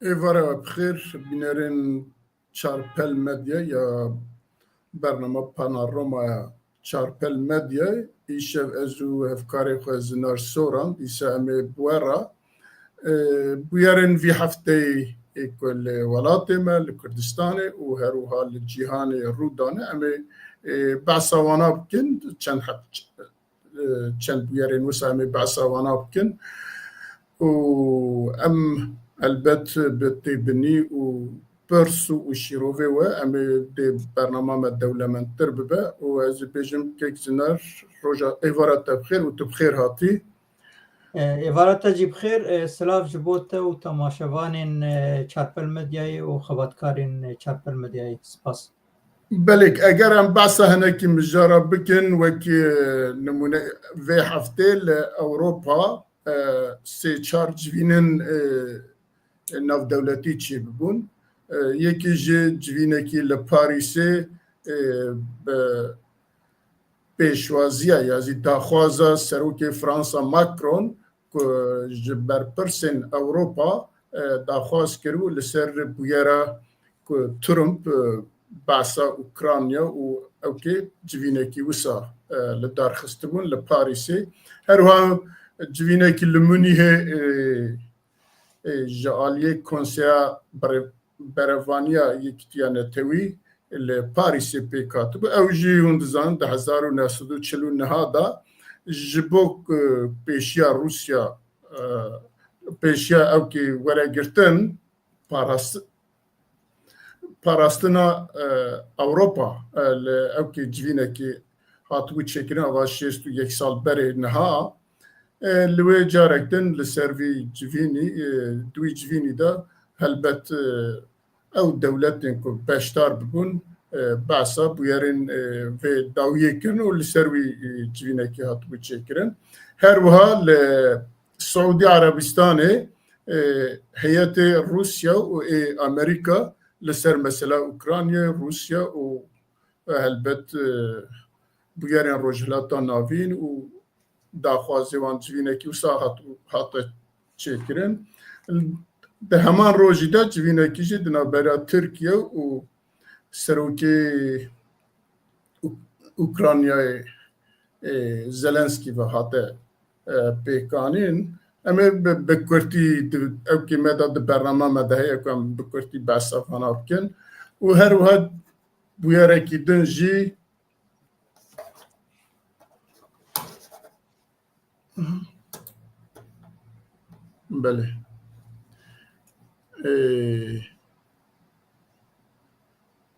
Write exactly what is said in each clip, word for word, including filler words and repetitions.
Êvara we bi xêr, bînerên Çarpel Medya ya bernama Panorama ya Çarpel Medyayê. Îşev ez û hevkarê xwe Zinar Soran, dîsa em ê bi we re, e, bûyerên vî hefteyê ê ku li welatê me, li Kurdistanê û her wiha li cîhanê rû dane, em ê, e, behsa wana bikin. Çend heb-, e, çend bûyerên wisa em ê behsa wana bikin. Û em helbet bi têbinî û pirs û şîrovê we em ê dê bernama me dewlemendtir bibe. Û ez ê bêjim kek Zinar, roja êvara te bi xêr û tu bi xêr hatî. E, êvara te jî bi xêr, e, silav ji bo te û temaşevanên, e, Çarpel Medyayê û xebatkarên, e, Çarpel Medyayê. Spas. Belê, eger em behsa hinekî mijara bikin, wekî, e, nimûne vê heftê li Ewropa, e, sê çar civînên, e, navdewletî çêbibûn. E, yekî ji civînekî li Parîsê, e, bi pêşwaziya ya zî daxwaza serokê Fransa Macron ku ji berpirsên Ewropa, e, daxwaz kiribû li ser bûyera ku Trump, e, behsa Ukrayna û ewkê civînekî wisa, e, li dar xistibûn li Parîsê. Her wiha civînekî li Munîhê, e, e, ji aliyê Konseya Bere-, Berevaniya Yekîtiya Netewî li Parîsê pêk hatibû. Ew jî hûn dizanin di hezar û neh sed û çil û neh de ji bo, e, pêşiya Rûsya, e, pêşiya ewkê were girtin, parast-, parastina, e, Ewropa, e, li ewkê civînekî hatibû çêkirin, ava şêst û yek sal berê niha, e, li wê carek din li ser vî civînî, e, di wî civînî de helbet, e, ew dewletên ku beşdar bibûn, e, behsa bûyerên, e, vê dawiyê kirin û li ser wî, e, civînekî hatibû çêkirin. Her wiha li Siûdî Erebistanê, e, heyetê Rûsya û ê Amerîka li ser mesela Ukraynayê, Rûsya û, e, helbet, e, bûyerên Rojhilata Navîn û daxwazê wan civînekî wisa hat-, hate çêkirin. Di heman rojî de civînekî jî di navbera Tirkiye û serokê Uk-, Ukraynayê, e, Zelenskî ve hate, e, pêkanîn. Em ê bi, bi kurtî di, ewkê me de di bernama me de heye ku em bi kurtî behsa vana bikin. Û her wiha bûyerekî din jî, belê. Ê,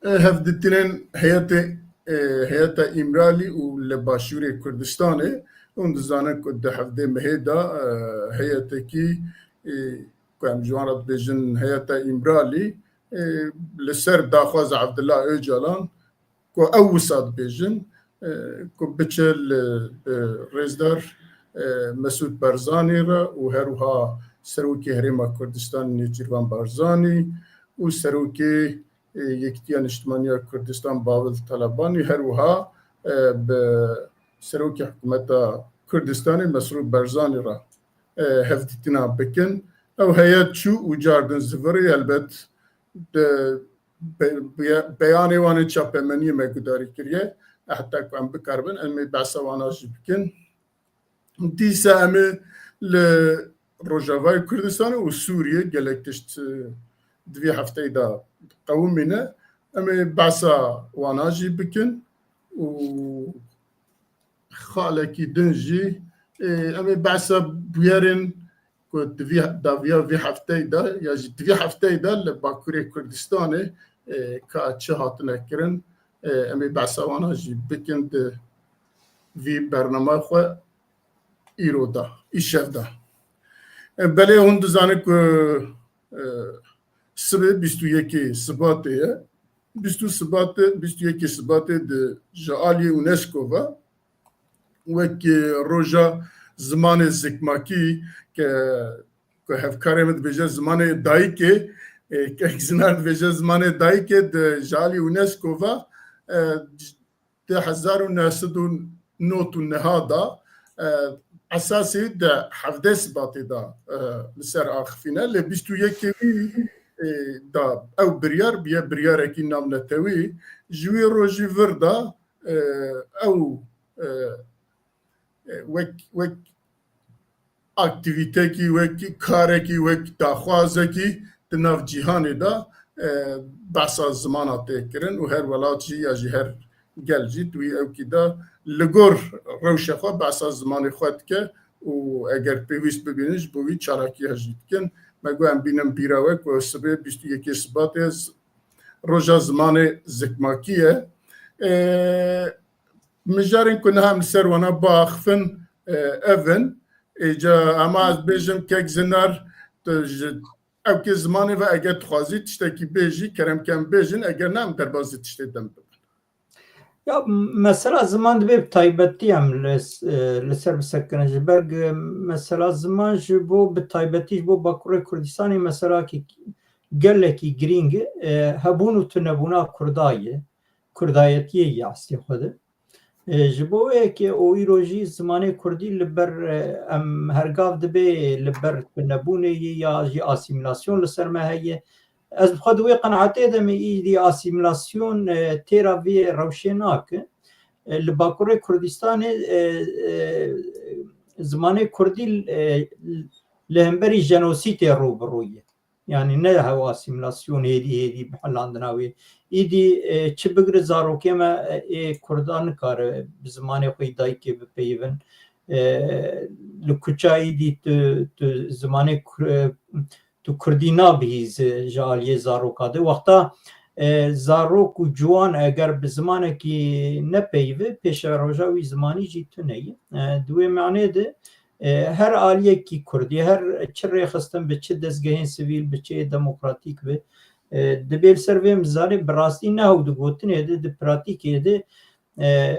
ê, hevdîtinên heyetê, ê, heyeta Îmralî û li Başûrê Kurdistanê, hûn dizanin ku di hevdê mehê de, e, heyetekî, e, ku em ji wan re dibêjin heyeta Îmralî, e, li ser daxwaza Evdila Ocalan, ku ew wisa dibêjin, e, ku biçe li, e, rêzdar, e, Mesûd Barzanî re û her wiha Serokê Herêma Kurdistanê Nêçîrvan Barzanî û Serokê, e, Yekîtiya Niştimanî ya Kurdistan Bavil Telebanî, her wiha, e, bi Serokê Hikûmeta Kurdistanê Mesrûr Barzanî re, e, hevdîtina bikin. Ew heyet çû û cardin zivirî, helbet di be-, be-, beyanê wan ê çapemeniyê me gudarî kiriye. Heta ku em bikaribin, em ê behsa wana jî bikin. Dîsa em ê li Rojavayê Kurdistanê û Sûriyê gelek tişt, e, di vî hefteyê de qewimîne. Em ê behsa wana jî bikin û xalekî din jî, e, em ê behsa bûyerên ku di vî, dawiya vî hefteyê de ya jî di vî hefteyê de li Bakurê Kurdistanê, e, ka çi hatine kirin, e, em ê behsa wana jî bikin di vî bernama xwe îro de, îşev de. E, belê hûn dizanin ku, e, sibê bîst û yekê Sibatê ye. Bîst û Sibatê, bîst û yekê Sibatê di ji aliyê UNESCO ve wek, e, roja zimanê zikmakî ke, ku hevkarê min dibêje zimanê dayikê, e, kek Zinar dibêje zimanê dayikê di ji alî UNESCO ve, e, di hezar û neh sed û nod û neh de, e, esasî di hevdeh Sibatê de, e, li ser axifîne, lê bîst û yekê wî, e, da ew biryar biye biryarekî navnetewî. Ji wî rojî vir de, e, ew, e, e, wek, wek aktîvîtekî, wek karekî, wek daxwazekî di nav cîhanê de, e, behsa zimana tê kirin û her welat jî ya jî her gel jî di wî ewkî de li gor rewşa xwe behsa zimanê xwe dike û eger pêwîst bibînin ji bo wî çalakiya jî dikin. Me got em bînin bîra we ku sibê bîst û yekê Sibatê z-, roja zimanê zikmakî ye. E, mijarên ku niha em li ser wana biaxifin, e, ev in. Êca ema ez bêjim kek Zinar, tu ji ewkê zimanê ve eger dixwazî tiştekî bêjî, kerem ke em bêjin, eger ne em derbazî tiştê dem bibin. Ya, mesela ziman dibê bi taybetî em li, e, li ser bisekirin. Ji ber, e, mesela ziman ji bo, bi taybetî ji bo Bakurê Kurdistanê meselakî gelekî girîng, e, hebûn û tunebûna Kurda ye, Kurdayetiyê ye eslê xwe de. E, ji bo wê yekê û îro jî zimanê Kurdî li ber, e, em hergav dibê li ber tunebûnê yê ya jî asîmîlasyon li ser me heye. Ez bi xwe di wê qenaetê de me, îdî asîmîlasyon, e, têra vê rewşê nake. E, li Bakurê Kurdistanê, e, e, zimanê Kurdî, e, li hemberî jenosîtê rû bi rû ye. Yanî ne hew asîmîlasyon hêdî hêdî bi helandina wê. Îdî, e, çi bigire zarokê me, e, ê Kurda nikare bi zimanê xwe yî dayikê bipeyivin. E, li kuça îdî tu, tu zimanê Ku-, e, tu Kurdî nabihî zi-, ji aliyê zaroka de. Wexta, e, zarok û ciwan eger bi zimanekî nepeyive, pêşeroja wî zimanî jî tune ye. E, di wê manê de, e, her aliyekî Kurdî, her çi rêxistin bi, çi dezgehên sivîl bi, çi demokratîk bi, e, dibê li ser vê mizanê bi rastî ne hew di gotinê de, di pratîkê de, e,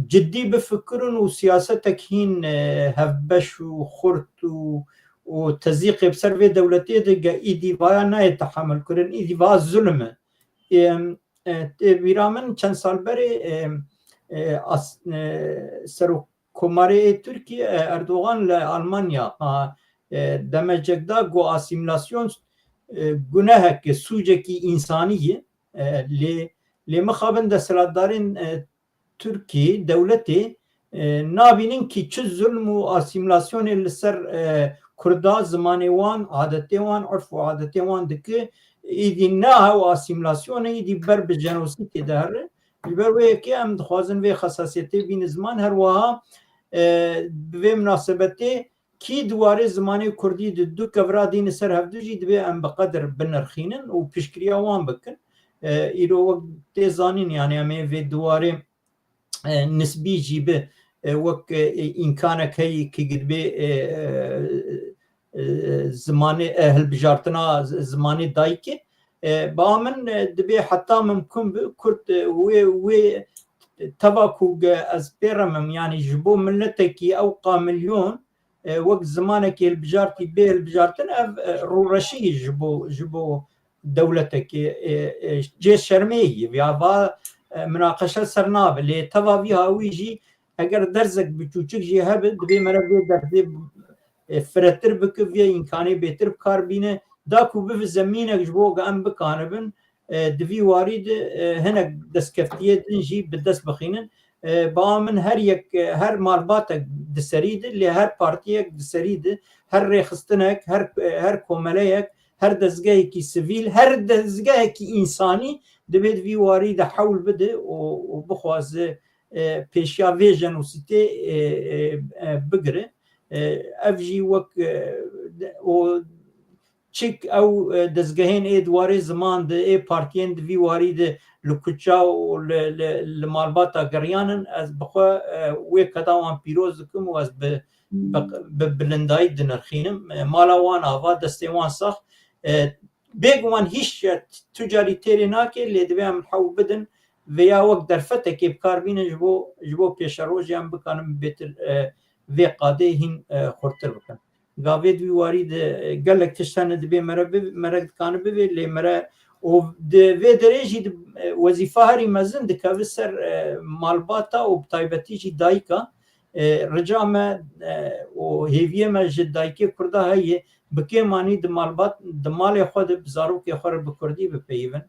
cidî bifikirin û siyasetek hîn, e, hevbeş û xurt û, û tezîqê bi ser vê dewletê de ge-, îdî vaya nayê tehemil kirin, îdî va zulm e. E, e, tê bîra min çend sal berê, e, e, as-, e, serok Komarê Tirkiyê, e, Erdogan li Almanya, a, e, demecek da ku asîmîlasyon, e, gunehek, sûcekî însanî ye. E, lê, lê mixabin desthilatdarên, e, Tirkiyê, dewletê, e, nabînin kî çi zulm û asîmîlasyonê li ser, e, Kurda, zimanê wan, adetê wan, urf û adetê wan dike, îdî ne hew asîmîlasyon e, îdî ber bi jenosîdê dihere. Ji ber wê yekê em dixwazin vê xesasiyetê bîne ziman. Her wiha, e, bi vê minasebetê kî di warê zimanê kurdî di du kevra dîne ser hevdu jî dibê em bi qedir binirxînin û piştgiriya wan bikin. E, îro wek tê zanîn, yanî em ê vê di warê, e, nisbî jî bi, e, wek, e, îmkanek heyî ki dibê, e, e, e, zimanê, e, hilbijartina z-, zimanê dayikê. E, ba min, e, dibê heta mimkun bi Kurd, e, wê, wê teva ku ge-, ez pê re mim, yanî ji bo miletekî ew qa milyon, e, wek zimanekî hilbijartî bê hilbijartin, ev, e, rûreşî ji bo, ji bo dewletekê, e, e, cê şermê ye. Ya va, e, minaqeşe ser nabe. Lê teva vî hawî jî eger derzek biçûçik jî hebe, dibê mere vê derzê, e, firetir bike, vê îmkanê bêtir bi kar bîne. Da ku bibe zemînek ji bo ku em bikanibin, e, di vî warî de, e, hinek destkeftiyê din jî bi dest bixînin. E, ba min her yek, e, her malbatek di serî de, lê her partiyek di serî de, her rêxistinek, her, e, her komeleyek, her dezgehekî sivîl, her dezgehekî însanî dibê di vî warî de hewl bide û, û bixwaze, e, pêşiya vê jenosîtê, e, e, e, bigire. E, ev jî wek, e, de-, û çik ew, e, dezgehên ê di warê ziman de, ê partiyên di vî warî de li kuça û li, li, li malbata geriyan in, ez bi xwe, e, wê keda wan pîroz dikim û ez bi, bi, bi bilindayî dinirxînim. E, mala wan ava, destê wan sax. E, bêguman hîç tu carî têrê nake, lê divê em hewl bidin vêya wek derfetekê bi kar bînin ji bo, ji bo pêşerojê em bikanin bêtir, e, vê qadê hîn, e, xurtir bikin. Gavê di wî warî de, e, gelek tişt hene dibê mere bi-, mere dikane bivê, lê mere û di vê derê jî di, e, wezîfa herî mezin dikeve ser, e, malbata û bi taybetî jî dayika. E, rica me, e, û hêviyê me ji dayikê Kurda heye, bi kêmanî di malbat, di malê xwe de bi zarokê xwe re bi Kurdî bipeyivin.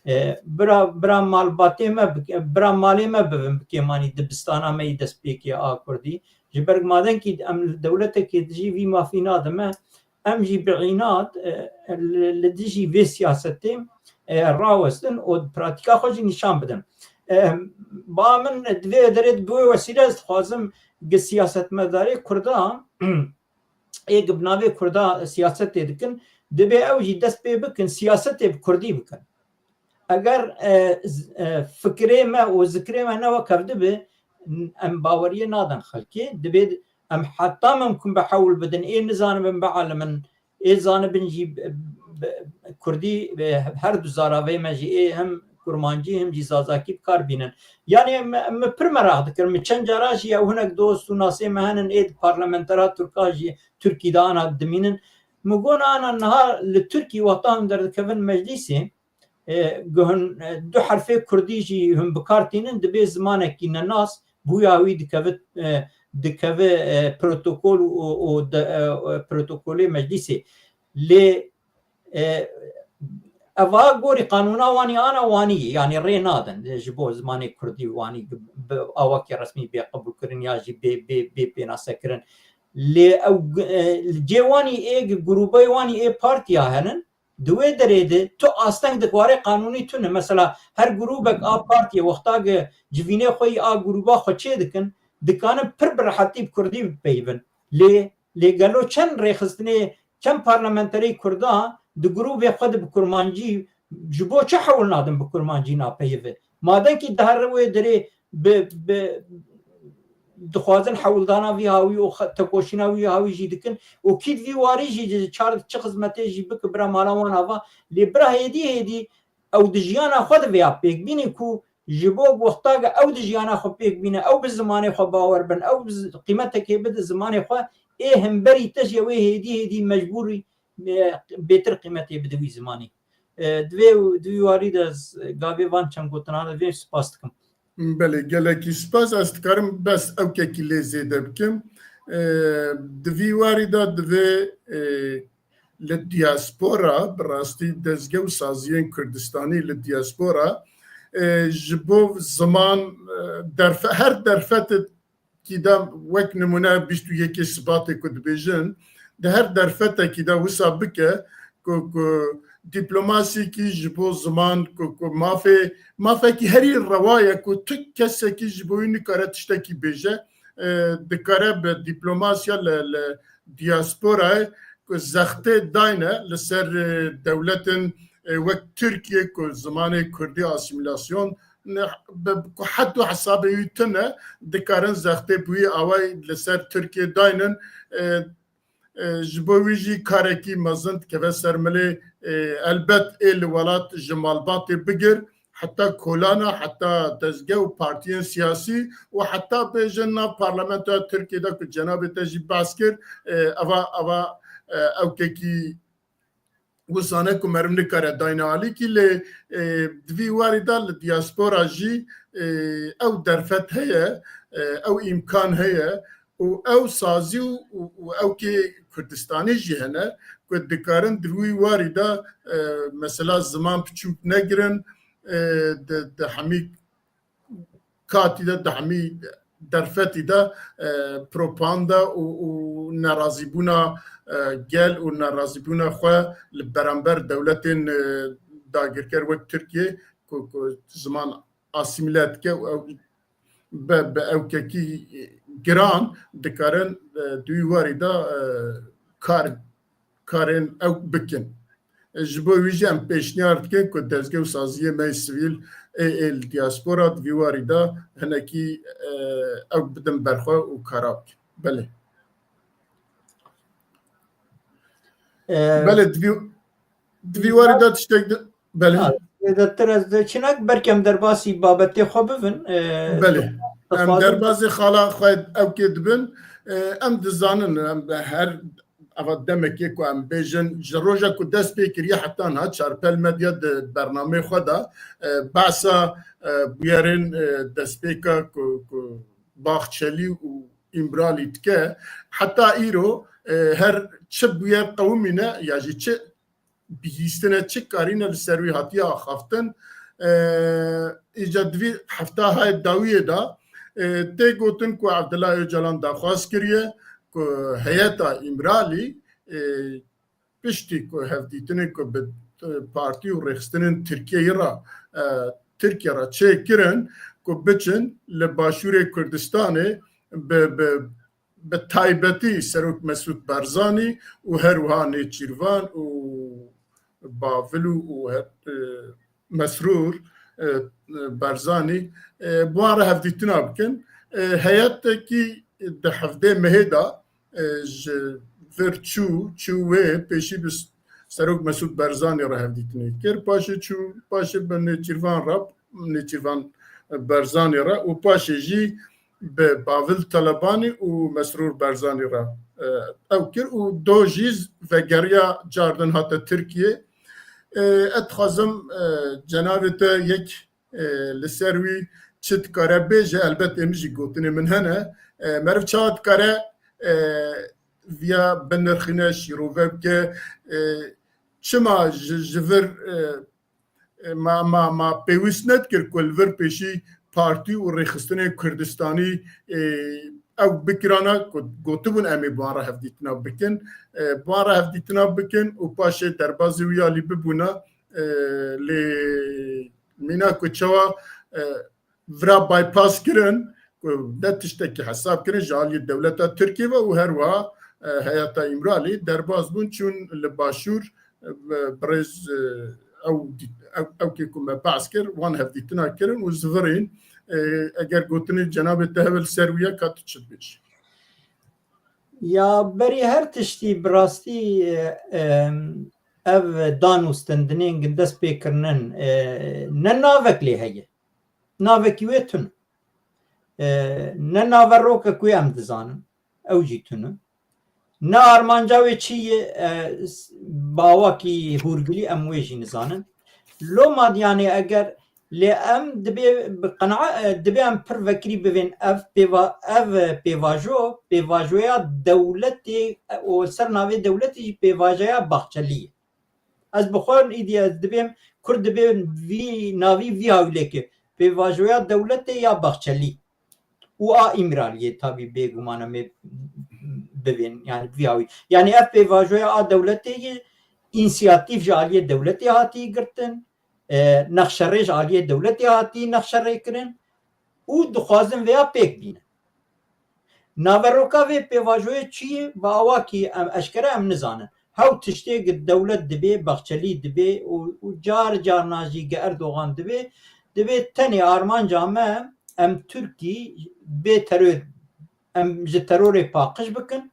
E, bira, bira malbatê me, bi-, bira malê me bibin bi kêmanî dibistana me yî destpêkê a Kurdî. Ji ber madenkî em li dewletekê dijî vî mafî nadime, em jî bi înat, e, li, li dijî vê siyasetê, e, rawestin û pratîka xwe jî nîşan bidin. E, ba min di vê derê, bi wê wesîle ez dixwazim gi siyasetmedarê Kurda, ê gi bi navê Kurda siyasetê dikin, dibê ew jî dest pê bikin, siyasetê bi Kurdî bikin. Eger, e, z-, e, fikirê me û zikrê me ne wek hev dibe, n-, em baweriyê nadin xelkê. Dibê em heta mimkun be hewl bidin, ê nizanibin bialimin, ê zanibin jî bi, bi, Kurdî, bi her du zaravê me jî, ê hem Kurmancî hem jî Zazakî bi kar bînin. Yanî me, me pir meraq dikir. Min çend cara jî ew hinek dost û nasê me henin, ê di parlamentera Tirka jî, Tirkî de ana dimînin. Min got ana niha li Tirkî wexta hûn derdikevin meclîsê, e, guhun, e, du herfê Kurdî jî hûn bi kar tînin, dibê zimanekî nenas, bûya wî dikeve, e, dikeve, e, protokol û, û de, e, e, protokolê meclîsê. Lê, e, eva gorî qanûna wanî ana wanî, yanî rê nadin, e, ji bo zimanê Kurdî wanî bi awakî resmî bê qebûlkirin ya jî bê, bê, bê pênasekirin. Lê ew, e, cê wanî ê grûbê wanî ê partiya henin, di wê derê de tu asteng di warê qanûnî tune. Mesela her grûbek a partiyê wexta ge civînê xwe yî a grûba xwe çê dikin, dikanin pir bi rehetî bi Kurdî bipeyivin. Lê, lê gelo çend rêxistinê, çend parlamenterê Kurda di grûbê xwe de bi Kurmancî, ji bo çi hewl nadin bi Kurmancî napeyive? Madenkî di her wê derê bi, bi, dixwazin hewldana vî hawî û xe-, tekoşîna wî hawî jî dikin û kî di vî warî jî çar çi xizmetê jî bike bira mala wan ava. Lê bira hêdî hêdî ew di jiyana xwe de vêya pêk bînî ku ji bo wexta ge ew di jiyana xwe pêk bîne, ew bi zimanê xwe bawer bin, ew bi zi-, qîmetekê bide zimanê xwe, ê hemberî te jî ew ê hêdî hêdî mecbûrî, e, bêtir qîmetê bide wî zimanî. E, di vê, di vî warî de ez gavê van çend gotinan de vê spas dikim. Belê, gelekî spas. Ez dikarim bes ewkekî lê zêde bikim. E, di vî warî de divê, e, li diaspora, bi rastî dezge û saziyên Kurdistanî li diaspora, e, ji bo ziman, e, derfe-, her derfet kî de, wek nimûne bîst û yekê Sibatê ku dibêjin, di her derfetekî de wisa bike ku, ku dîplomasîkî ji bo ziman, ku, ku mafê, mafekî herî rewa ye ku tu kesekî ji bo wî nikare tiştekî bêje, e, dikare bi dîplomasiya li, li diasporayê ku zextê dayne li ser, e, dewletin, e, wek Tirkiye ku zimanê Kurdî asîmîlasyon ne, bi, ku hed û hesabê wî tune, dikarin zextê bi wî awayî li ser Tirkiye daynin. E, e, ji bo wî jî karekî mezin dikeve ser milê, e, elbet ê li welat ji malbatê bigir, heta kolana, heta dezge û partiyên siyasî û heta bêjin nav parlamentoya Tirkiye de ku cenabê te jî behs kir, e, eva, eva, e, ewkekî wisa ne ku meriv nikare dayne alîkî, lê, e, di vî warî de li diaspora jî, e, ew derfet heye, e, ew îmkan heye û ew sazî û, û, û ewkê Kurdistanî jî hene ku dikarin di wî warî de, e, mesela ziman piçûk negirin, e, di, di hemî katî de, di hemî derfetî de, e, propaganda û, û nerazîbûna, e, gel û nerazîbûna xwe li beramber dewletên, e, dagirker wek Tirkiye ku, ku ziman asîmîle dike û ew be, bi ewkekî giran dikarin, e, di wî warî de, e, kar karên ew bikin. Ji bo wî jî em pêşniyar dikin ku dezgeh û saziyê me yê sivîl ê, ê li diaspora di vî warî de hinekî, e, ew bidin berxwe û kara bikin. Belê. E, Belê, di vî, di vî warî de tiştek di, belê. Ha, zêdetir ez de çinak, belkî em derbasî babetê xwe bibin. E, Belê. Em dixwazim derbasî xala xwe ewkê dibin. E, em dizanin, em her eva demekê ku em bêjin, ji roja ku dest pê kiriye heta niha Çarpel Medya di bernameyê xwe de, e, behsa, e, bûyerên, e, destpêka ku, ku Baxçelî û Îmralî dike. Heta îro, e, her çi bûye qewimîne ya jî çi bihîstine, çi karîne li ser wî hatiye axaftin. E, îca di vî hefta hayê dawiyê de, e, tê gotin ku Abdullah Öcalan daxwaz kiriye ku heyeta Îmralî, e, piştî ku hevdîtinên ku bi, e, partî û rêxistinên Tirkiyeyê re, e, Tirkiye re çêkirin ku biçin li Başûrê Kurdistanê bi, bi, bi taybetî Serok Mesûd Barzanî û her wiha Nêçîrvan û Bavilû û he-, e, Mesrûr, e, e, Barzanî, e, bi wan re hevdîtina bikin. E, heyetekî di hevdê mehê de, e, ji vir çû, çû wê pêşî bi Serok Mesûd Barzanî re hevdîtinê kir. Paşê çû, paşê bi Nêçîrvan re, Nêçîrvan Barzanî re û paşê jî bi Bavil Telebanî û Mesrûr Barzanî re, e, ew kir û do jî vegeriya cardin hate Tirkiye. E, ez dixwazim, e, cenabê te yek, e, li ser wî çi dikare bêje, elbet ê min jî gotinê min hene. E, meriv çawa dikare, e, viya binirxîne, şîrove bike, e, çima ji, ji vir, e, e, ma, ma, ma pêwîst nedikir ku li vir pêşî partî û rêxistinên Kurdistanî, e, ew bikirana ku gotibûn em ê bi wan re hevdîtina bikin, e, bi wan re hevdîtina bikin û paşê derbazî wî alî bibûna, e, lê mîna ku çawa, e, vira bypass kirin, ku ne tiştekî hesab kirin ji aliyê dewleta Tirkiyê ve û her wiha, e, heyeta Îmralî derbas bûn, çûn li Başûr, e, birêz, e, ew dî-, ew, ew kê ku me behs kir, wan hevdîtina kirin û zivirîn. E, eger gotinê cenabê te hebe li ser wî ye, ka tu çi dibêjî? Ya berî her tiştî bi rastî, e, e, ev dan û stendinên dest pê kirinin, e, ne navek lê heye. Navekî wê tune. E, ne naveroke ku em dizanin, ew jî tune. Ne armanca wê çi ye, e, s-, bi awakî hûrgilî em wê jî nizanin. Loma diyanê eger lê em dibê bi qenae, e, dibê em pir vekirî bivên ev pêva-, ev, e, pêvajo, pêvajoya dewletê, e, û ser navê dewletê jî pêvajoya Baxçelî ye. Ez bi xwe îdî ez dibêm, Kurd dibê vî navî vî hawî lêke. Pêvajoya dewletê ya Baxçelî û a Îmraliyê tabî bêguman em ê bivên, yani vî hawî. Yani ev pêvajoya a dewletê yê, însiyatîf ji aliyê dewletê hatî girtin, e, nexşerê ji aliyê dewletê hatî nexşerê kirin û dixwazin vêya pêk bînin. Naveroka vê pêvajoyê çi ye? Bi awakî em eşkere em nizanin. Hew tiştê gi dewlet dibê, Baxçelî dibê û, û car carna jî gi Erdogan dibê, dibê tenê armanca me em Tirkî bê teror, em ji terorê paqij bikin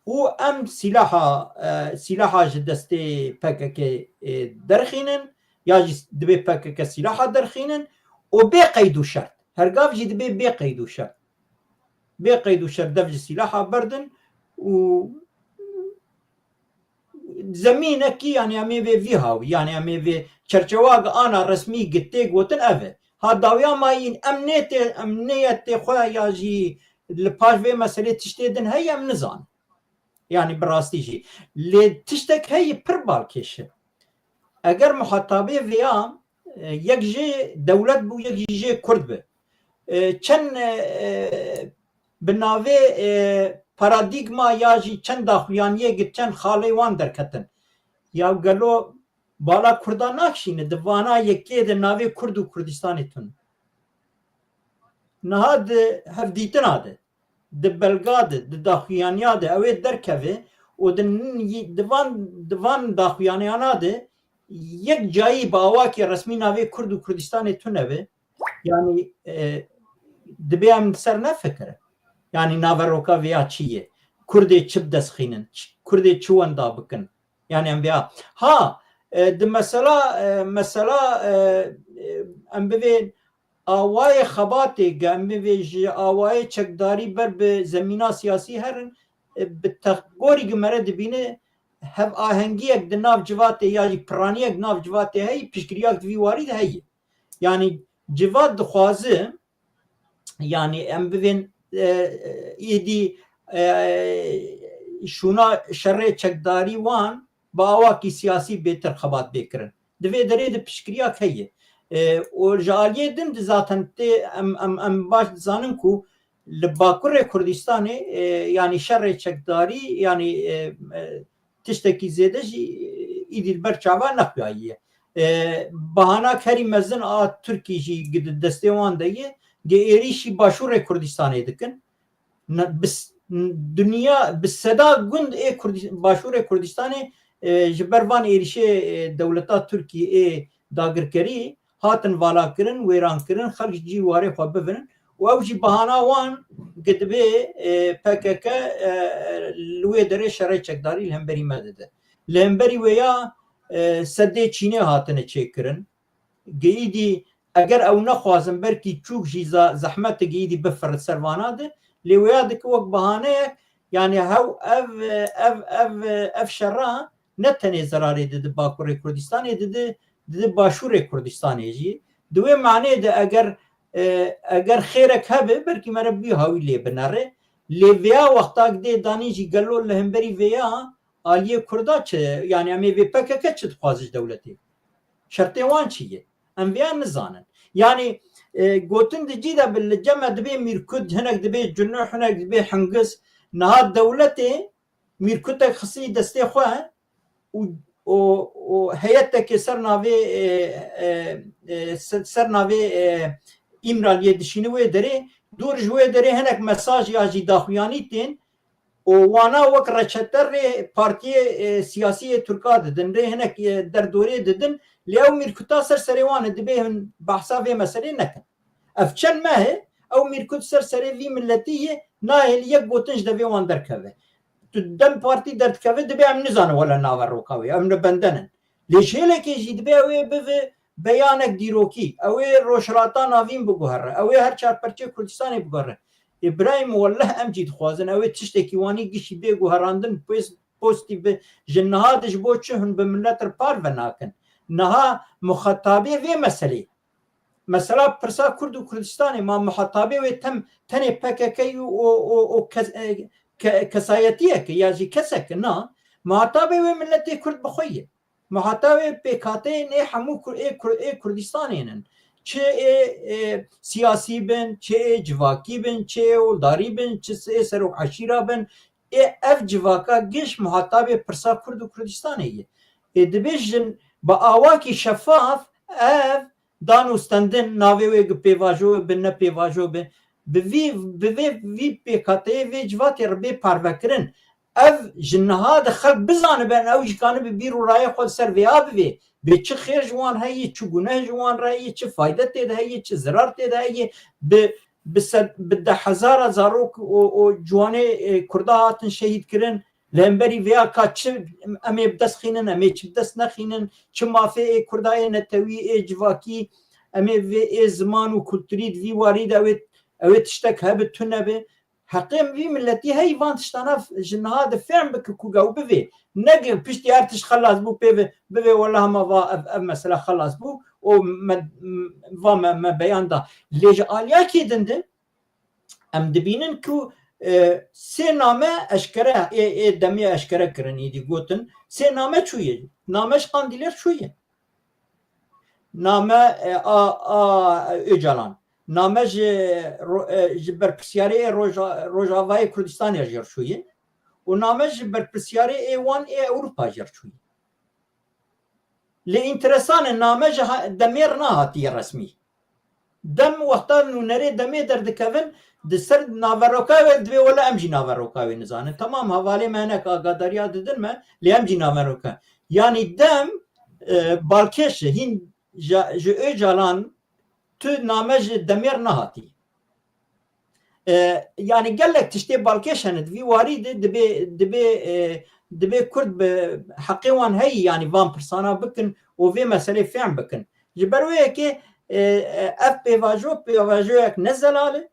û em sîlaha, e, sîlaha ji destê P K K, e, derxînin, ya jî dibê P K K sîlaha derxînin û bê qeyd û şert. Hergav jî dibê bê qeyd û şert. Bê qeyd û şert dev ji sîlaha berdin û zemînekî, yani em ê vê vî hawî, yani em ê vê çerçewa gi ana resmî gi tê gotin ev e. Ha dawiya mayîn em nê tê, em nê ye tê xwe ya jî li paş vê meselê tiştê din heye em nizanin. Yani bi rastî jî. Lê tiştek heye pir balkêş e. Eger muhatabê vêya, e, yek jê dewlet bû, yek jî jê Kurd bi. E, çend, e, bi navê, e, paradîgma ya jî çend daxuyaniyê gi çend xalê wan derketin. Ya gelo bala Kurda nakşîne, di vana yekê de navê Kurd û Kurdistanê tune. Niha di hevdîtina de, di belga de, di daxuyaniya de ew ê derkeve û di n-, di van, di van daxuyaniyana de yek cayî bi awakî resmî navê Kurd û Kurdistanê tune be, yani, e, dibê em li ser nefikirin. Yani naveroka vêya çi ye? Kurdê çi bi dest xînin? Ç-, Kurdê çi wenda bikin? Yani em vêya. Ha, e, di mesela, e, mesela, e, e, em bivê awayê xebatê, ge em bivê ji awayê çekdarî ber bi zemîna siyasî herin, e, bi tex-, gorî gi mere dibîne hevahengiyek di nav civatê ya jî piraniyek di nav civatê heye, piştgiriyak di vî warî de heye. Yani civat dixwaze, yani em bivên e, êdî, e, şûna şerê çekdarî wan bi awakî siyasî bêtir xebat bê kirin. Di vê derê de piştgiriyak heye. E, û ji aliyê din de zaten tê em, em, em baş dizanin ku li Bakurê Kurdistanê, e, yanî şerê çekdarî, yanî, e, e, tiştekî zêde jî, e, îdî li ber çava nexuyayiye. E, bahanak herî mezin a Tirkî jî gi-, di destê wan de ye, gi êrîşî Başûrê Kurdistanê dikin. Ne, bi s-, dinya bi seda gund ê Kurdi-, Başûrê Kurdistanê, e, ji ber van êrîşê, e, dewleta Tirkî ê dagirkerî hatin valakirin, wêrankirin, xelk ji cî warê xwe bivirin û ew jî bahana wan gi dibê, e, P K K, e, li wê derê şerê çekdarî li hemberî me dide. Li hemberî wê ya, e, sedê çînê hatine çêkirin. Geyîdî eger ew nexwazin, belkî çûk jî za-, zehmet e, geyîdî bifirit ser vana de. Lê wêya dike wek bahaneyek, yani hew ev, ev, ev, ev şerra ne tenê zerarê didi Bakurê Kurdistanê, didi, didi Başûrê Kurdistanê jî. Di wê maneyê de eger, e, eger xêrek hebe, belkî mere bî hawî lê binere. Lê vêya wextak dê danî jî gelo li hemberî vêya aliyê Kurda çi, yani em ê vê P K K çi dixwaze ji dewletê? Şertê wan çi ye? Em vêya nizanin. Yani, e, gotin di cî de bi li cem me dibê Mîrkut, hinek dibê Cunuh, hinek dibê Hingiz. Niha dewletê Mîrkutek xisî destê xwe û, û, û heyetekê ser navê, e, e, e, se-, ser navê, e, Îmraliyê dişîne wê derê, dûr ji wê derê hinek mesaj ya jî daxuyanî tên û wana wek reçete rê partiyê, e, siyasî yê Tirka didin, rê hinek, e, derdorê didin, lê ew Mîrkuta ser serê wan e, dibê hûn behsa vê meselê nekin. Ev çend meh e, ew Mîrkut ser serê vî miletî ye, nahêlî yek gotin ji devê wan derkeve. Tu dem partî derdikeve, dibê em nizanin wele naveroka wê, em li benden in. Lê ji hêlekê jî dibê ew ê bive beyanek dîrokî, ew ê Rojhilata Navîn biguhere, ew ê her çar perçê Kurdistanê biguhere. Îbrahîm, weleh em jî dixwazin, ew ê tiştekî wanî gişî bê guherandin, pos-, postî bi, ji niha de ji bo çi hûn bi milet re parve nakin? Niha muxatabê vê meselê, mesela pirsa Kurd û Kurdistanê, ma muhatabê wê tem-, tenê P K K û, û, û, û kes-, e, ke-, kesayetiyek e ya jî kesek e, na. Muhatabê wê miletê Kurd bi xwe ye. Muhatabê pêkhateyên ê hemû Kur-, ê Kur-, ê Kurdistanê nin. Çi ê, ê siyasî bin, çi ê civakî bin, çi ê oldarî bin, çi ê serok eşîra bin. Ê ev civaka giş muhatabê pirsa Kurd û Kurdistanê ye. Ê dibê jin bi awakî şefaf ev dan û stendin, navê wê gi pêvajo bi ne pêvajo bi, bi vî, bi vê, vî pêkhateyê vê civatê re bê parvekirin. Ev ji niha de xelk bizanibe, ew jî kanibe bîr û rayê xwe li ser vêya bivê. Bê çi xêr ji wan heye, çi guneh ji wan re heye, çi fayde tê de heye, çi zirar tê de heye. Bi, bi sed, bi deh hezara zarok û, û ciwanê, e, Kurda hatin şehîd kirin. Li hemberî vêya ka çi em ê bi dest xînin, em ê çi bi dest nexînin, çi mafê ê Kurda, ê netewî, ê civakî, em ê vê ê ziman û kulturî di vî warî de ew ê, ew ê tiştek hebe tune be. Heqê em vî miletî hey van tiştana f-, ji niha de fehm bike ku ew bivê. Ne ge piştî her tişt xelas bû pê ve, bivê wela hema va ev, ev mesela xelas bû û me, va me, me beyan da. Lê ji aliyakê din de em dibînin ku, e, sê name eşkere, ê, ê demê eşkere kirin, êdî gotin, sê name çûye. Name ji Qandîler çûye. Name, e, a, a Ocalan. Name ji ro-, e, ji berpirsiyarê ê Roja-, Rojavayê Kurdistanê jê re çûye. Û name ji berpirsiyarê ê wan ê Ewropa jê re çûye. Lê înteresan e, name ji ha-, demê re nehatiye resmî. Dem wexta nûnerê demê derdikevin, di ser naveroka wê dibê wele em jî naveroka wê nizanin. Temam, hevalê me hinek agadariya didin me, lê em jî naveroka. Yanî dem, e, balkêş e, hîn ja-, ji Ocalan tu name ji demê re nehatî. E, yani gelek tiştê balkêş hene. Di vî warî de dibê, dibê, e, dibê Kurd bi heqê wan heyî, yani van pirsana bikin û vê meselê fehm bikin. Ji ber wê yekê, e, e, ev pêvajo, pêvajoyek ne zelal e,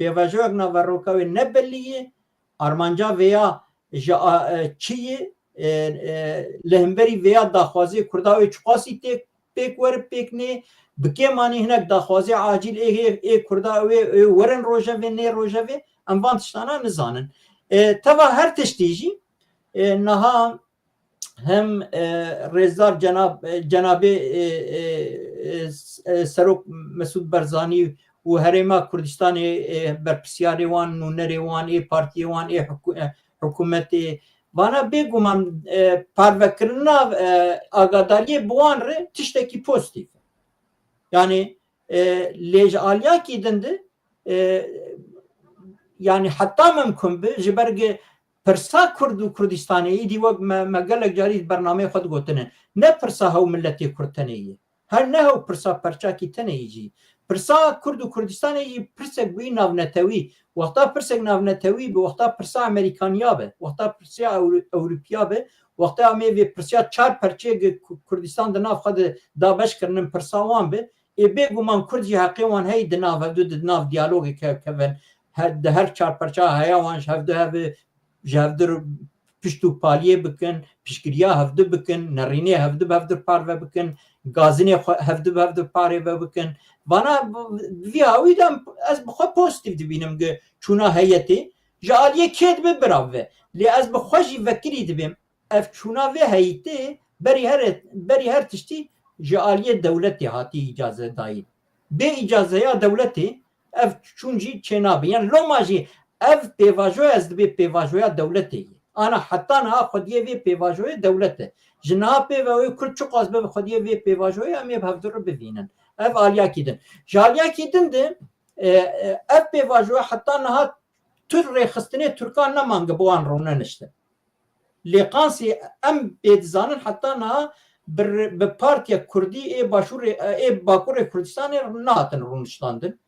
pêvajoyek naveroka wê ne belî ye. Armanca vêya ji a, e, çi ye? E, e, li hemberî vêya daxwazê Kurda wê çiqasî tê, pêk were pêk nê, bi kêm anî hinek daxwazê acîl ê, ê, ê Kurda wê, ê werin rojevê nê rojevê, em van tiştana nizanin. E, teva her tiştî jî, e, niha hem, e, rêzdar cenab-, e, cenabê, e, e, e, s-, e, Serok Mesûd Barzanî û Herêma Kurdistanê, e, berpirsiyarê wan, nûnerê wan, ê partiyê wan, ê hiku-, e, hikûmetê, vana bêguman, e, parvekirina, e, agadariyê bi wan re tiştekî pozîtîf e. Yanî, e, lê ji aliyakî din de, e, yanî heta mimkun bi, ji ber gi pirsa Kurd û Kurdistanê, îdî wek me, me gelek carî di bernameyê xwe digotine, ne pirsa hew miletê Kurd tenê ye. Her ne hew pirsa perçakî tenê yî jî. Pirsa Kurd û Kurdistanê jî pirsek bûyî navnetewî. Wexta pirsek navnetewî bi, wexta pirsa Amerîkaniya bi, wexta pirsa Ewro-, Ewropiya bi, wexta em ê vê pirsiya çar perçeyê gi Ku-, Kurdistan di nav xwe de dabeş kirinin pirsa wan bi, ê bêguman Kurd jî heqê wan heyî di nav hevdu, di nav diyalogê ke-, kevin, he-, di her çar perça heya wan ji hevdu hev, ji hevdu pişt û paliyê bikin, piştgiriya hevdu bikin, nerînê hevdu bi hevdu parve bikin, gazinê xwe hevdu bi hevdu parve bikin. Vana bi, bi vî hawî de em, ez bi xwe pozîtîf dibînim gi çûna heyetê. Ji aliyê kê dibe bira ve. Lê ez bi xwe jî vekirî dibêm. Ev çûna vê heyîtê berî her, berî her tiştî ji aliyê dewletê hatî îcaze dayîn. Bê îcazeya dewletê ev çûn jî çênabe. Yan loma jî ev pêvajoya ez dibê pêvajoya dewletê ye. Ana heta niha xwediyê vê pêvajoyê dewlet e. Ji niha pê ve wê Kurd çiqas bibe xwediyê vê pêvajoyê em ê bi hevdu re bivînin. Ev aliyakî din. Ji aliyakî din de, e, e, ev pêvajoya heta niha tu rêxistinê Tirkan neman gi bi wan rûneniştin. Lê qansî em pê dizanin heta niha bi, bi partiya Kurdî ê Başûrê, ê Bakurê Kurdistanê nehatin rûniştandin.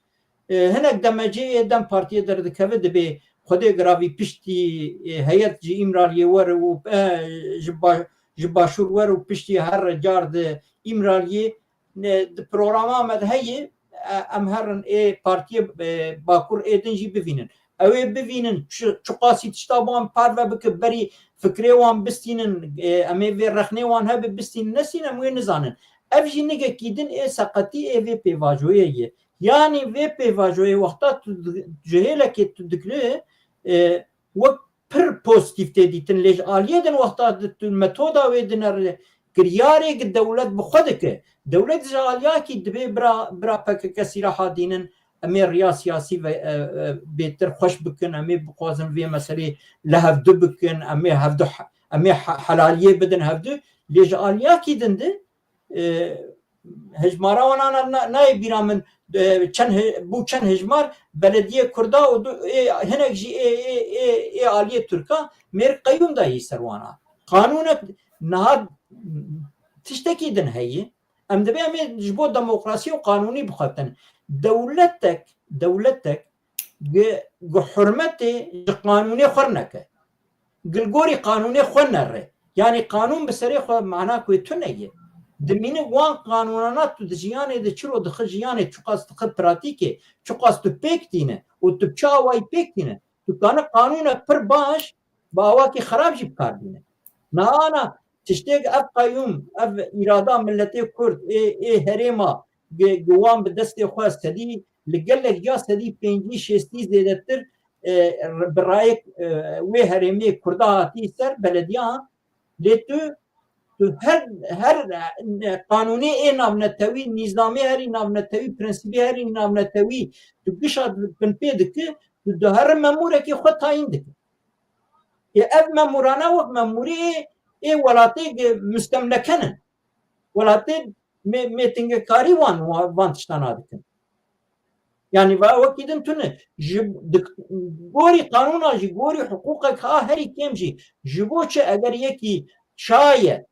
E, hinek demecê ê dem partiyê derdikeve dibê Xwedê giravî piştî, e, heyet ji Îmraliyê were û, e, ji ba-, ji Başûr were û piştî her car di Îmraliyê ne, di programa me de heye, e, em herin ê partiyê, e, Bakur ê din jî bivînin. Ew ê bivînin çi, çiqasî tişta wan parve bike, berî fikrê wan bistînin, e, em ê vê rexnê wan hebe bistînin, nesîn em wê nizanin. Ev jî nigekî din ê seqetî ê vê pêvajoyê ye. Yanî vê pêvajoyê wexta tu di-, cihêlekê tu dikle, e, wek pir pozîtîf tê dîtin. Lê ji aliyê din wexta di-, tu metoda wê dinere, kiryarê gi dewlet bi xwe dike. Dewlet ji aliyakî dibê bira, bira P K K sîlaha dînin, em ê riya siyasî ve, e, e, bêtir xweş bikin, em ê bixwazin vê meselê li hevdu bikin, em ê hevdu he-, em ê he-, helaliyê bidin hevdu. Lê ji aliyakî din de, e, hejmara wan ana na-, nayê bîra min, e, çend he-, bû çend hejmar belediyê Kurda û du-, ê, hinek jî ê, ê, ê, ê aliyê Tirka mêr qeyûm dayî ser wan a. Qanûnek niha tiştekî din heye. Em dibê em ê ji bo demokrasî û qanûnî bixwetin. Dewletek, dewletek gi, gi hurmetê ji qanûnê xwe neke. Gi li gorî qanûnê xwe nere. Yanî qanûn bi serê xwe mana ku tune ye. Dimîne wan qanûnana tu di jiyanê de çiro dixe jiyanê, çiqas dixe pratîkê, çiqas tu pêk tîne û tu bi çi awayî pêk tîne. Tu kane qanûnek pir baş bi awakî xerab jî bi kar bîne. Niha ana tiştê ev qeyûm, ev îrada miletê Kurd ê, ê herêma gi, gi wan bi destê xwe sedî, li gelek ca sedî pêncî şêstî zêdetir, e, bi rayek, e, wê herêmê Kurda hatî ser belediya. Lê tu, tu her, her, e, qanûnê ê navnetewî, nîzamê herî navnetewî, prensîbê herî navnetewî tu gişa binpê dike, tu dihere memûrekî xwe tayîn dike. Ê ev memûrane wek memûrê ê, ê welatê gi mustemleke ne. Welatê mê-, mêtingekarî wan, wa-, van tiştana dikin. Yanî va wekî din tune. Ji di-, gorî qanûna jî, gorî hiqûqek ha herî kêm jî. Ji bo çi eger yekî çaye,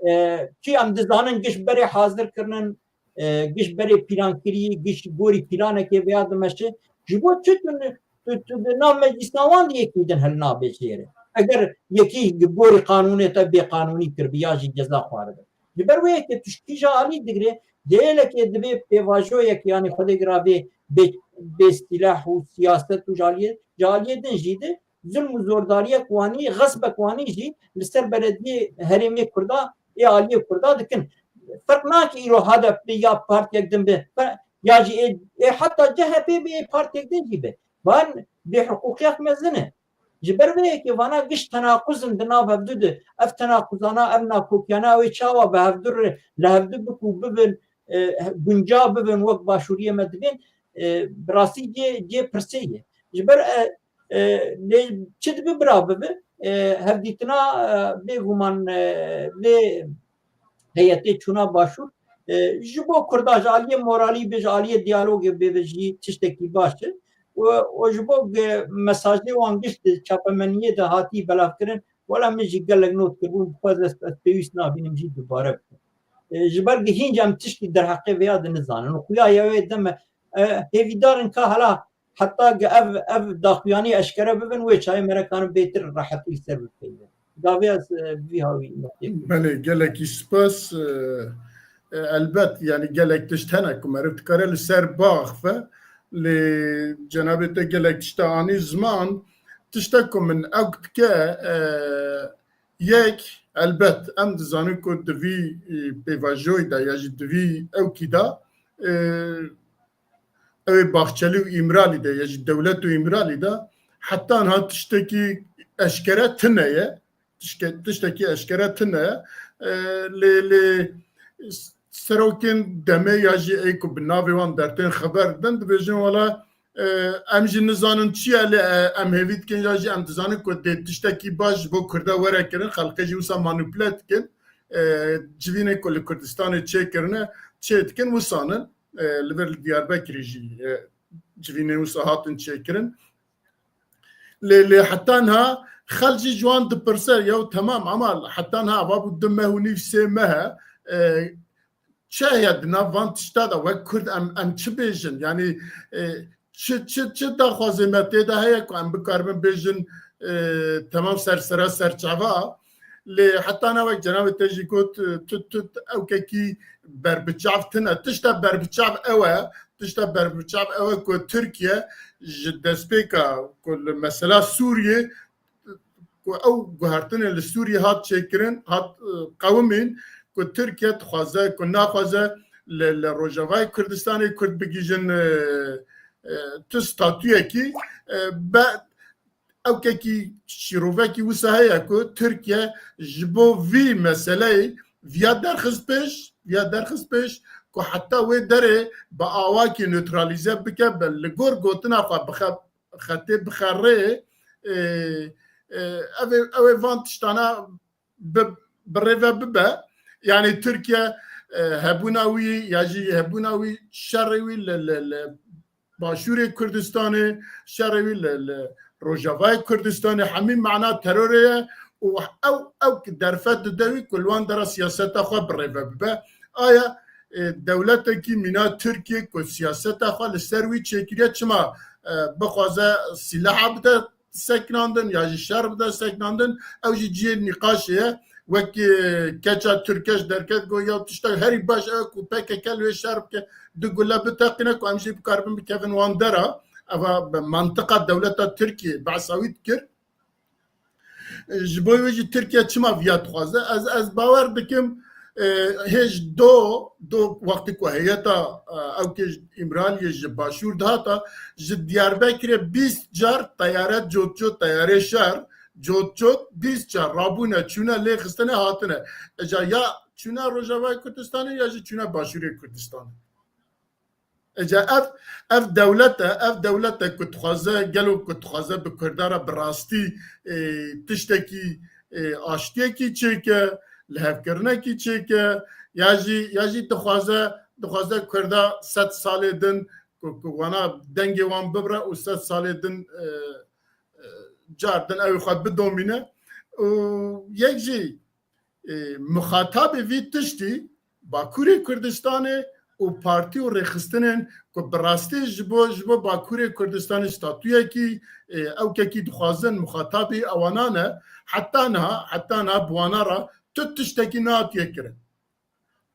e, çi em dizanin giş berê hazir kirinin, e, giş berê pîlankirî, giş gorî pîlanekê veya dimeşe. Ji bo çi tu, tu, tu di nav meclîsa wan de yekî din hilnabêjêre? Eger yekî gorî qanûnê te bêqanûnî kiribi ya jî ceza xwaribe. Ji ber wê yekê tu ji kîja alî digirê, cihêlekê dibê pêvajoyek, yanî Xwedê giravê bê, bê sîlah û siyaset û ji aliyê, ji aliyê din jî de zulm û zordariyek wanî, xesbek wanî jî li ser belediyê herêmê Kurda, ê aliyê Kurda dikin. Ferq nake îro H D P ya partiyek din be. Fe-, ya jî ê, ê heta C H P be, ê partiyek din jî be. Van bêhiqûqiyek mezin e. Ji ber vê yekê vana giş tenaquz in di nav hevdu de. Ev tenaquzana, ev nakokiyana ew ê çawa bi hevdu re, li hevdu bik û bibin, e, guncav bibin wek başûriyê me dibên, e, bi rastî cê, cê pirsê ye. Ji ber, e, e, lê çi dibe bira bibe, e, hevdîtina, e, bêguman, e, vê heyetê çûna başûr, e, ji bo Kurda, ji aliyê moralî be, ji aliyê diyalogê be, be jî tiştekî baş e. Û, û ji bo ge-, mesajê wan giş di çapemeniyê de hatî belavkirin, wela min jî gelek not kiribûn, dixwaz ez, ez pêwîst nabînim jî dubare bikim. E, ji ber ge hînc em tiştî derheqê vêya de nizanin. Û xuya ya wê deme, e, hêvîdar in ka hela heta ge ev, ev daxuyanî eşkere bibin, wê çayê me re karin bêtir rehetî li ser bipeyivin. Gavê ez, e, vî hawî noktê. Belê, gelekî spas, e, e, elbet, yani gelek tişt hene ku meriv dikare li ser biaxife, lê cenabê te gelek tişta anî ziman, tiştek ku min ewk dike, e, yek, elbet, em dizanin ku di vî, e, pêvajoyê de ya jî di vî ewkî de, e, ew ê Bahçelî û Îmralî de ya jî dewlet û Îmralî de heta niha tiştekî eşkere tune ye. Tişke-, tiştekî eşkere tune ye. E, lê, lê serokên demê ya jî ê ku bi navê wan dertên xeber didin, dibêjin wela, e, em jî nizanin çi ye, lê, e, em hêvî dikin ya jî em dizanin ku dê tiştekî baş ji bo Kurda were kirin, xelkê jî wisa manîpule dikin. E, civînê ku li Kurdistanê çêkirine, çê dikin, wisan in. E, li vir li Diyarbekirê jî, e, civînê wisa hatin çêkirin. Lê, lê heta niha xelk jî ji wan dipirse, yew temam, ama heta niha ava bû du meh û nîv, sê meh e, e, çi heye di nav van tişta de? Wek Kurd em, em çi bêjin? Yanî, e, çi, çi, çi daxwazê me tê de heye ku em bikaribin bêjin, e, temam ser sera serçava? Lê heta niha wek cenabê te jî got, e, tu, tu, tu ewkekî berbiçav tune. Tişta berbiçav ew e, tişta berbiçav ew e ku Tirkiye ji destpêka ku li mesela Sûriyê ku ew guhertinê li Sûriyê hat çêkirin, hat, e, qewimîn ku Tirkiye dixwaze, ku naxwaze li, li Rojavayê Kurdistanê Kurd bigihîjin, e, e, tu statuyekî, e, be, ewkekî şîrovekî wisa heye ku Tirkiye ji bo vî meseleyê viya derxist pêş, viya derxist pêş ku heta wê derê bi awakî neutralîze bike, be li gor gotina xwe bixe, xetê bixe rê, e, e, ev ê, ew ê van tiştana bi, bi rê ve bibe. Yanî Tirkiye, e, hebûna wî ya jî hebûna wî şerê wî li, li, li Başûrê Kurdistanê, şerê wî li, li Rojavayê Kurdistanê hemî mana terorê ye û ew, ew ki derfet dide wî ku li wan dera siyaseta xwe bi rê ve bibe. Aya, e, dewletekî mîna Tirkiye ku siyaseta xwe li ser wî çêkiriye, çima, e, bixwaze sîlaha bide seknandin ya jî şer bide seknandin, ew jî cihê nîqaşê ye. Wekî, e, keça Tirkeş derket got, ya tiştek herî baş ew ku P K K li wê şer bike, du gule biteqîne ku em jî bikaribin bikevin wan dera. Eva bi mantiqa dewleta Tirkiyê behsa wî dikir. E, ji bo wê jî Tirkiye çima viya dixwaze? Ez, ez bawer dikim, e, hêj do, do wextê ku heyeta, e, ewkê Îmraliyê ji Başûr dihata, ji Diyarbekirê bîst car teyare cotcot, teyarê şer, cotcot bîst car rabûne, çûne lê xistine hatine. Eca ya çûne Rojavayê Kurdistanê ya jî çûne Başûrê Kurdistanê. Eca ev, ev dewlet e, ev dewlet e ku dixwaze, gelo ku dixwaze bi Kurda re bi rastî, e, tiştekî, e, aştiyekî çêke, lihevkirinekî çêke, ya jî, ya jî dixwaze, dixwaze Kurda sed salê din ku, ku wana dengê wan bibire û sed salê din, e, e, car din ew ê xwe bidomîne. Û yek jî, e, muxatabê vî tiştî Bakurê Kurdistanê û partî û rêxistinên ku bi rastî ji bo, ji bo Bakurê Kurdistanê statuyekî, e, ewkekî dixwazin, muxatabî ewanan e. Heta niha, heta niha bi wana re tu tiştekî nehatiye kirin.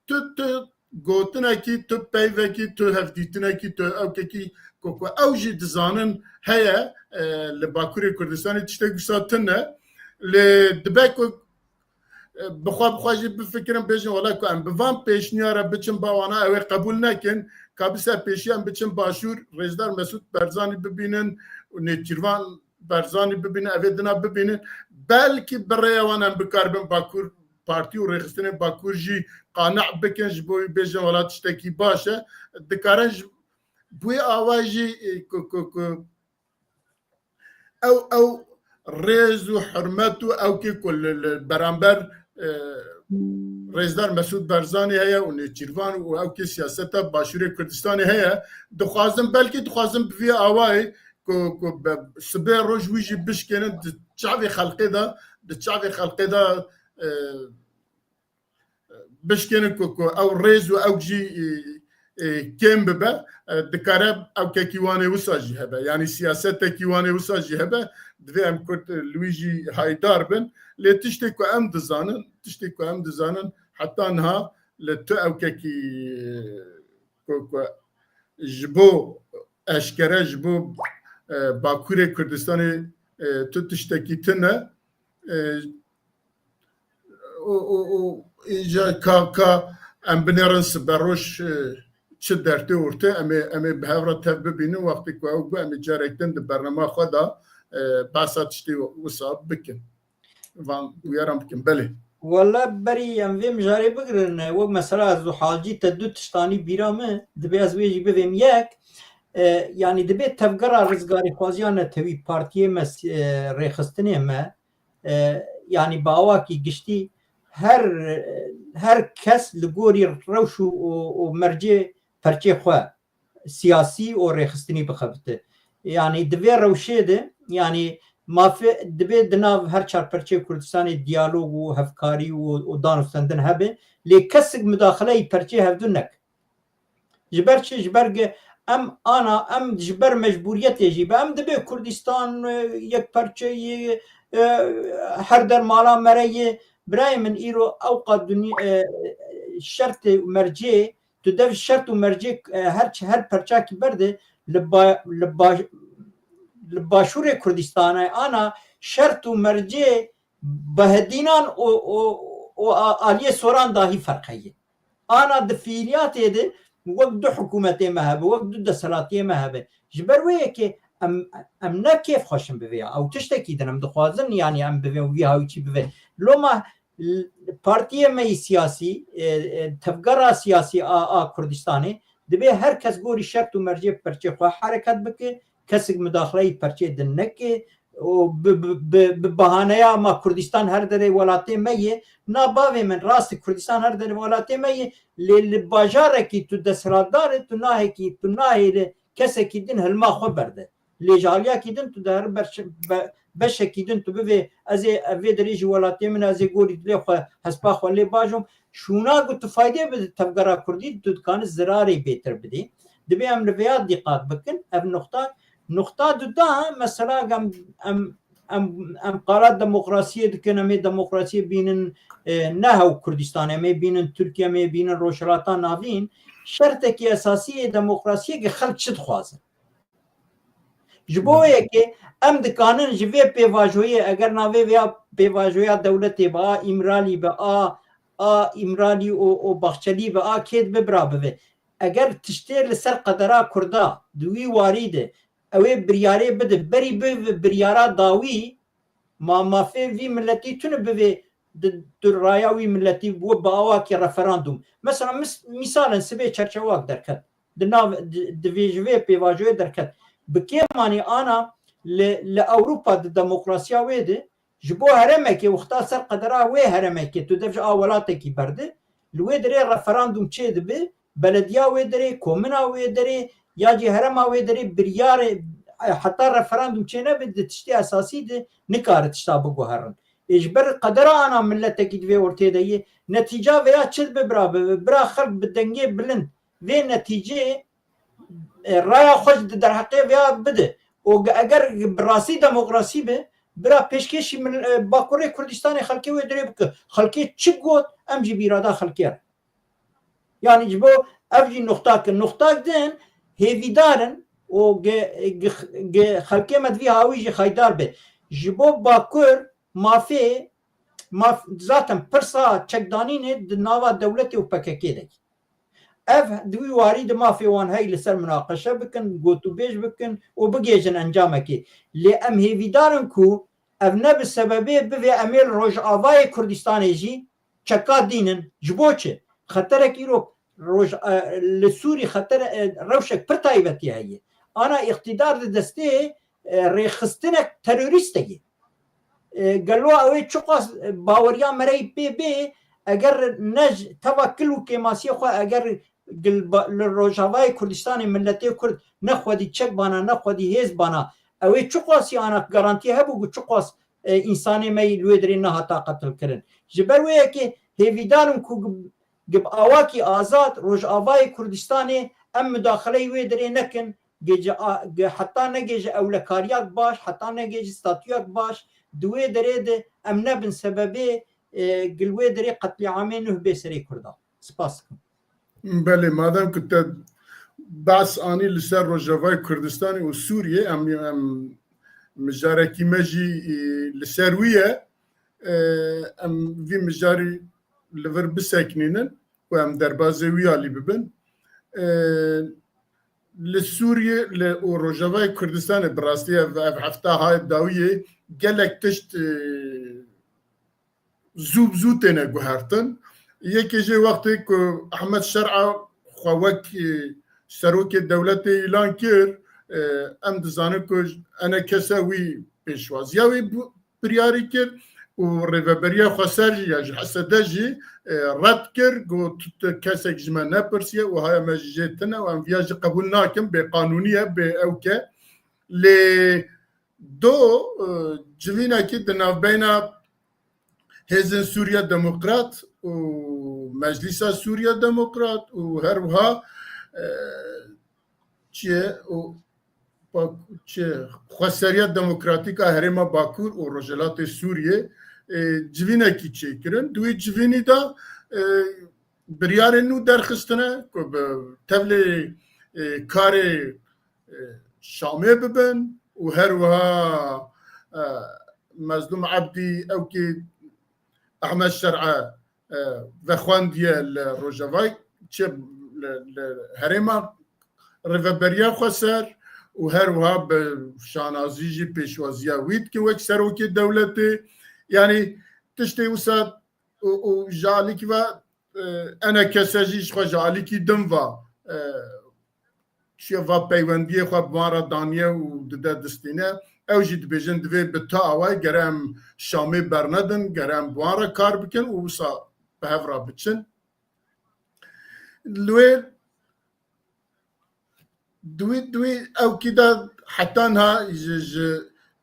Tu, tu gotinekî, tu peyvekî, tu hevdîtinekî, tu ewkekî ku, ku ew jî dizanin heye, e, li Bakurê Kurdistanê tiştek wisa tune. Lê dibe ku e, bixwe bixwe jî bifikirin, bêjin wela ku em bi van pêşniyara biçin ba wana, ew ê qebûl nekin, ka bi ser pêşiya em biçin başûr, Rêzdar Mesûd Barzanî bibînin û Nêçîrvan Barzanî bibînin, ev ê dina bibînin. Belkî bi rêya wan em bikaribin Bakur, partî û rêxistinên Bakur jî qane bikin, ji bo wî bêjin wela tiştekî baş e. Dikarin ji, bi wê awa jî, e, ku, ku, ku ew, ew rêz û hurmet û ew kê ku li, li beramber, e, Rêzdar Mesûd Barzanî heye û Nêçîrvan û ew kê siyaseta Başûrê Kurdistanê heye, dixwazin, belkî dixwazin bi vî awayê ku, ku be, sibê roj wî jî bişkênin di çavê xelkê de, di çavê xelkê de, e, bişkênin ku, ku ew rêz û ew jî, e, e, kêm bibe, e, dikare ew kekî wanê wisa jî hebe. Yanî siyasetekî wanê wisa jî hebe. Divê em Kurd, e, li wî jî haydar bin. Lê tiştê ku em dizanin, tiştê ku em dizanin, heta niha li tu ew kekî, e, ku, ku ji bo eşkere, ji bo, e, Bakurê Kurdistanê, e, tu tiştekî tune. E, û, û, û îca ka, ka em binêrin siberoj, e, çi dertê ortê, em ê, em ê bi hev re tev bibînin, wextê ku ew bû, em ê carek din di bernama xwe de, e, behsa tiştê wisa bikin. Van bûyeran bikin. Belê. Wele berî em vê mijarê bigirin, wek mesela ez û Hacî te du tiştanî bîra min, dibê ez wê jî bivêm yek. E, yanî dibê tevgera rizgarîxwaziya netewî, partiyê me, e, rêxistinê me, e, yanî bi awakî giştî her, her kes li gorî rewş û, û, û mercê perçê xwe siyasî û rêxistinî bixebite. Yanî di vê rewşê de, yanî mafê dibê di nav her çar perçeyê Kurdistanê diyalog û hevkarî û, û danûstendin hebe, lê kesik mudaxileyî perçê hevdû neke. Ji ber çi? Ji ber ge em ana, em ji ber mecbûriyetê jî be, em dibê Kurdistan, e, yek perçe yê, e, her der mala me re yê. Birayê min, îro ewqa duny-, e, şertê û mercê, tu dev şert û mercê, e, her çi, her perçakî berde li ba-, li baş-, li başûrê Kurdistanê ana şert û mercê behedînan û, û, û a-, aliyê soran dahî ferq heye. Ana di fiiliyatê de wek du hikûmetê me hebe, wek du desthilatiyê me hebe. Ji ber wê yekê em, em ne kêf xweş in bi vê ya. Ew tiştekî din em dixwazin, yanî em bi vê û vî hawî çî bibe. Loma l-, partiyê me yî siyasî, e, e, tevgera siyasî a, a Kurdistanê dibê her kes gorî şert û mercê perçê xwe hereket bike, kesik mudaxileyî perçê din neke û bi, bi, bi, bi bahaneya ma Kurdistan her derê welatê me ye, na bavê min, rastî Kurdistan her derê welatê me ye, lê li bajarekî tu desthilatdar î, tu nahêkî, tu nahêlî kesekî din hilma xwe berde. Lê ji aliyakî din tu di her berş-, be-, beşekî din tu bivê, ez ê vê derê jî welatê min, ez ê gorî dilê xwe, hespa xwe lê bajom. Şûna ku tu faydê bide tevgera Kurdî, tu dikanî zirarê bêtir bidî. Dibê em li vêya dîqat bikin. Ev nuxta, nuxta duda, mesela em, em, em, em qala demokrasiyê dikin, em ê demokrasiyê bînin, e, ne hew Kurdistan, em ê bînin Tirkiye, em ê bînin Rojhilata Navîn. Şertekî esasî yê demokrasiyê ki xelk çi dixwazin. Ji bo yekê em dikanin ji vê pêvajoyê, eger navê vêya pêvajoya dewletê be, a Îmralî be, a, a Îmralî û, û Baxçelî be, a kê dibe bira bibe. Eger tiştê li ser qedera Kurda di wî warî de ew ê biryarê bide, berî bi biryara dawî, ma mafê vî miletî tune bivê di, di raya wî miletî bi, bi awakî referandûm. Mesela mis-, mîsalen sibê çerçewak derket. Di nav, di, di vê, ji vê pêvajoyê derket. Bi kêmanî ana li, li Ewropa di demokrasiya wê de ji bo herêmekê wexta ser qedera wê herêmekê tu dev ji a welatekî berde, li wê derê referandûm çê dibe, belediya wê derê, komina wê derê, ya jî herêma wê derê biryarê, e, heta referandûm çê nebe di tiştê esasî de nikare tişta biguherin. Ê ji ber qedera ana miletekî di vê ortê de yê. Netîca vêya çi dibe bira bibe? Bira xelk bi dengê bilind vê netîcê, e, raya xwe ji di derheqê vêya bide. Û ge-, eger bi rastî demokrasî be, bira pêşkêşî mil-, e, Bakurê Kurdistanê xelkê wê derê bike. Xelkê çi got, em jî bi îrada xelkê re. Yanî ji bo ev jî nuxtak in. Nuxtak din hêvîdar in û ge-, ge-, ge-, xelkê me di vî hawî jî xaydar be. Ji bo Bakur mafê Maf, zaten pirsa çekdanînê di nava dewletê û P K K de ye. Ev di wî warî di mafê wan heyî li ser minaqeşe bikin, gotûbêj bikin û bigihêjin encamekê. Lê em hêvîdar in ku ev ne bi sebebê bivê em ê li Rojavayê Kurdistanê jî çeka dînin. Ji bo çi? Xeterek îro roj, e, li Sûrî xeter, e, rewşek pir taybetî heye. Ana îqtîdar di destê, e, rêxistinek terorîstekê. E, gelo ew ê çiqas baweriya me re yî pê bê, eger ne ji teva kil û kêmasiyê xwe, eger gil ba-, li Rojavayê Kurdistanê miletê Kurd ne xwedî çek bana, ne xwedî hêz bana, ew ê çiqasî ana garantiyê hebû ku çiqas, e, însanê me yî li wê dirê nehata qetilkirin. Ji ber wê yekê hêvîdar im ku gi-, gi bi awakî azad Rojavayê Kurdistanê em mudaxileyî wê dirê nekin, gê ji a-, gê heta negê ji ewlekariyak baş, heta negê ji statûyak baş, di wê derê de em nebin sebebê, e, gil wê derê qetlîamê nuh bê serê Kurda. Spas dikim. Belê, madem ku te behs anî li ser Rojavayê Kurdistanê û Sûriyê, em, em mijarekî me jî, e, li ser wî ye. E, em vî mijarî li vir biseknînin û em derbazê wî alî bibin. E, li Sûriyê, li, û Rojavayê Kurdistanê bi rastî ev, ev hefta haye dawiyê gelek tişt, e, zû bi zû têne guhertin. Yekê jê wextê ku Ehmed Şer'a xwe wek, e, serokê dewletê îlan kir, e, em dizanin ku enekese wî pêşwaziya wî bû, biryarî kir û Rêveberiya Xweser jî ya ji H S D jî, e, red kir, got, tu kesek ji me nepirsiye û haya me ji jê tune û em viya jî qebûl nakin, bêqanûnî ye, bê ewk e. Lê do, e, civînekî di navbeyna Hêzên Sûriya Demokrat û Meclîsa Sûriya Demokrat û her wiha, e, çi ye û Bak-, çi, Xweseriya Demokratîk a Herêma Bakur û Rojhilatê Sûriyê, e, civînekî çêkirin. Di wî civînî de, e, biryarên nû derxistine ku bi tevlê, e, karê, e, Şamê bibin û her wiha, e, Mezlûm Ebdî ewkî Ehmed Şer'e, e, vexwendiye li Rojavayê, çi li, li herêma Rêveberiya Xweser û her wiha bi şanazî jî pêşwaziya wî dikin wek serokê dewletê. Yanî tiştê wisa û, û ji alîkî ve, e, enekese jî ji xwe ji alîkî din ve, e, çiye va peywendiyê xwe bi wan re daniye û dide distîne. Ew jî dibêjin divê bi tu awayî gere em Şamê bernedin, gere em bi wan re kar bikin û wisa bi hev re biçin. Li wê di wî, di wî ewkî de heta niha ji, ji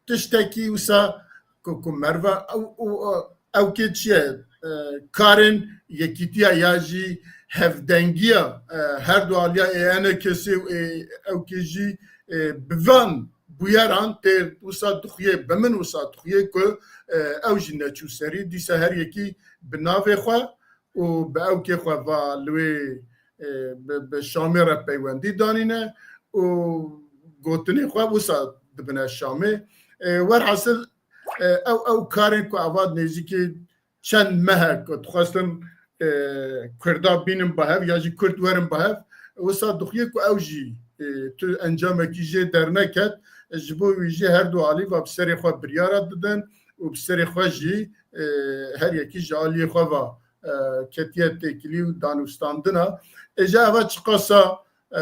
tiştekî wisa ku, ku merva ew, ew, ewkê çi ye? E, karên yekîtiya ya jî hevdengiya, e, her du aliya ê enekesê û ê ewkê jî, e, bi van bûyeran tê wisa dixuye, bi min wisa dixuye ku, e, ew jî neçû serî, dîsa her yekî bi navê xwe û bi ewkê xwe va li wê, e, bi, bi Şamê re peywendî danîne û gotinê xwe wisa dibine Şamê. E, werhasil, e, ew, ew karên ku ava nêzîkî çend meh e ku dixwestin, e, Kurda bînin bi hev ya jî Kurd werin bi hev, wisa dixuye ku ew jî, e, tu encamekî jê derneket, ji bo wî jî her du alî va bi serê xwe biryara didin û bi serê xwe jî, e, her yekî ji aliyê xwe va, e, ketiye têkilî û danûstandina. Êja eva çiqasa, e,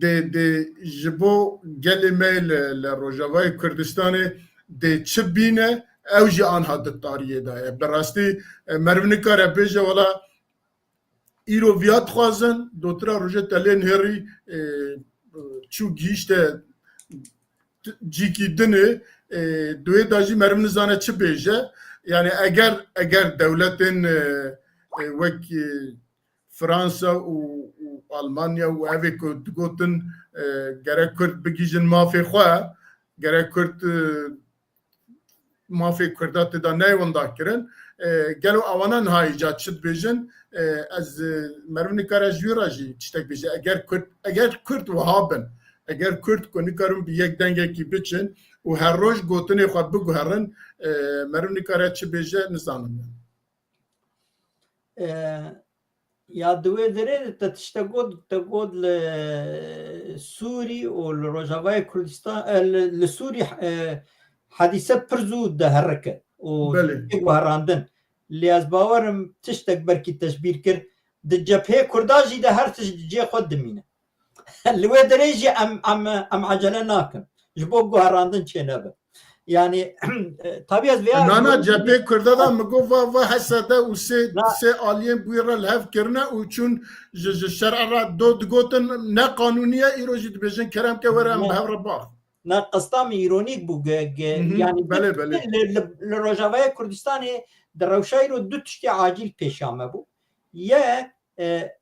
dê, dê ji bo gelê me li, li Rojavayê Kurdistanê dê çi bîne, ew jî anha di tariyê de ye. Bi rastî, e, meriv nikare bêje, wela îro viya dixwazin, dotira rojê te lê nihêrî, e, çû gihîşte t-, cîkî dinê, e, di wê de jî meriv nizane çi bêje. Yani eger, eger dewletên, e, e, wek, e, Fransa û, û Almanya û evê ku digotin, e, gerek Kurd bigihîjin mafê xwe, gerek Kurd, e, mafê Kurda tê de neyê winda kirin. E, gelo ewana niha îca çi dibêjin? E, ez, e, meriv nikare ji wî re jî tiştek bêje. Eger Kurd, eger Kurd wiha bin, Eger Kurd ku nikarin bi yek dengekî biçin û her roj gotinê xwe biguherin, e, meriv nikare çi bêje, nizanim yani. E, ya di wê derê de te tiştek got, te got li Sûrî û li Rojavayê Kurdistan, e, li, li Sûrî, e, hedîse pir zû diherike û Belê. Tê guherandin. Lê ez bawerim tiştek belkî te ji bîr kir. Di cepheyê Kurda jî de her tişt di cihê xwe dimîne. Li wê derê jî em, em, em ecele nakin. Ji bo guherandin çênebe. Yani, e, tabii ez vêya Na, na, cephê Kurda da mi got va, va H S D û sê, Na. sê aliyên bûyî re li hev kirine û çûn ji, ji şer'a re do digotin ne qanûnî ye, îro jî dibêjin kerem ke were em Na. bi hev re bax. Na, qista min îronîk bû, ge-, ge-, Hı hı, yani belê, belê. li, li, li Rojavayê Kurdistanê di rewşa îro du tiştê acîl pêşiya me bû. Yek, e,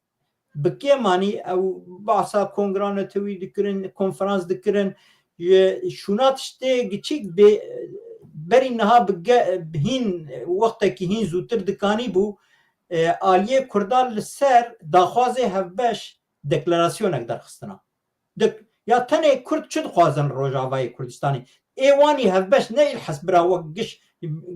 bi kêmanî ew bahsa kongran netewî dikirin, konferans dikirin. Ji şûna tiştê giçik bê, berî niha bi ge-, bi hîn, wextekî hîn zûtir dikanî bû, e, aliyê Kurdan li ser daxwazê hevbeş deklarasyonek derxistina. Dik-, ya tenê Kurd çi dixwazin Rojavayê Kurdistanê? Ê wanî hevbeş ne îlhesbira wek giş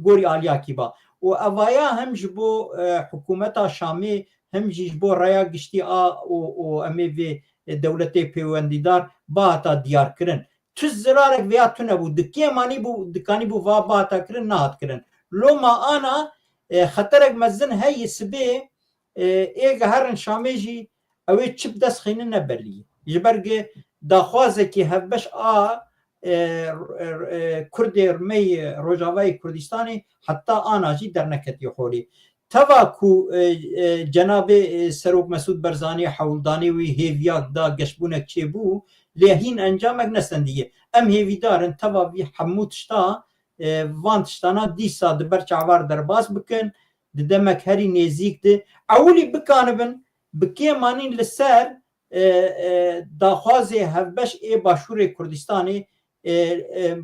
gorî aliyakî ba. Û evaya hem ji bo, e, hikûmeta Şamê hem jî ji bo raya giştî a û, û em ê vê, e, dewletê pêwendîdar bihata diyar kirin. Tu zirarek vêya tune bû. Di kêmanî bû, dikanî bû va bihata kirin, nehat kirin. Loma ana, e, xeterek mezin heye sibê, e, ê geherin Şamê jî ew ê çi bi dest xînin ne belî ye. Ji ber gi daxwazekî hevbeş a, e, e, Kurdê rmey Rojavayê Kurdistanê heta ana jî derneketiye holê. Teva ku, e, e, cenabê, e, Serok Mesûd Barzanî hewldanê wî hêviya da geşbûnek çêbû, lê hîn encamek nesendiye. Em hêvîdar in teva vî hemû tişta, e, van tiştana dîsa di ber çavar derbas bikin, di demek herî nêzîk de. Ewilî bikanibin bi kêmanîn li ser, e, e, daxwazê hevbeş ê Başûrê Kurdistanê, e, e,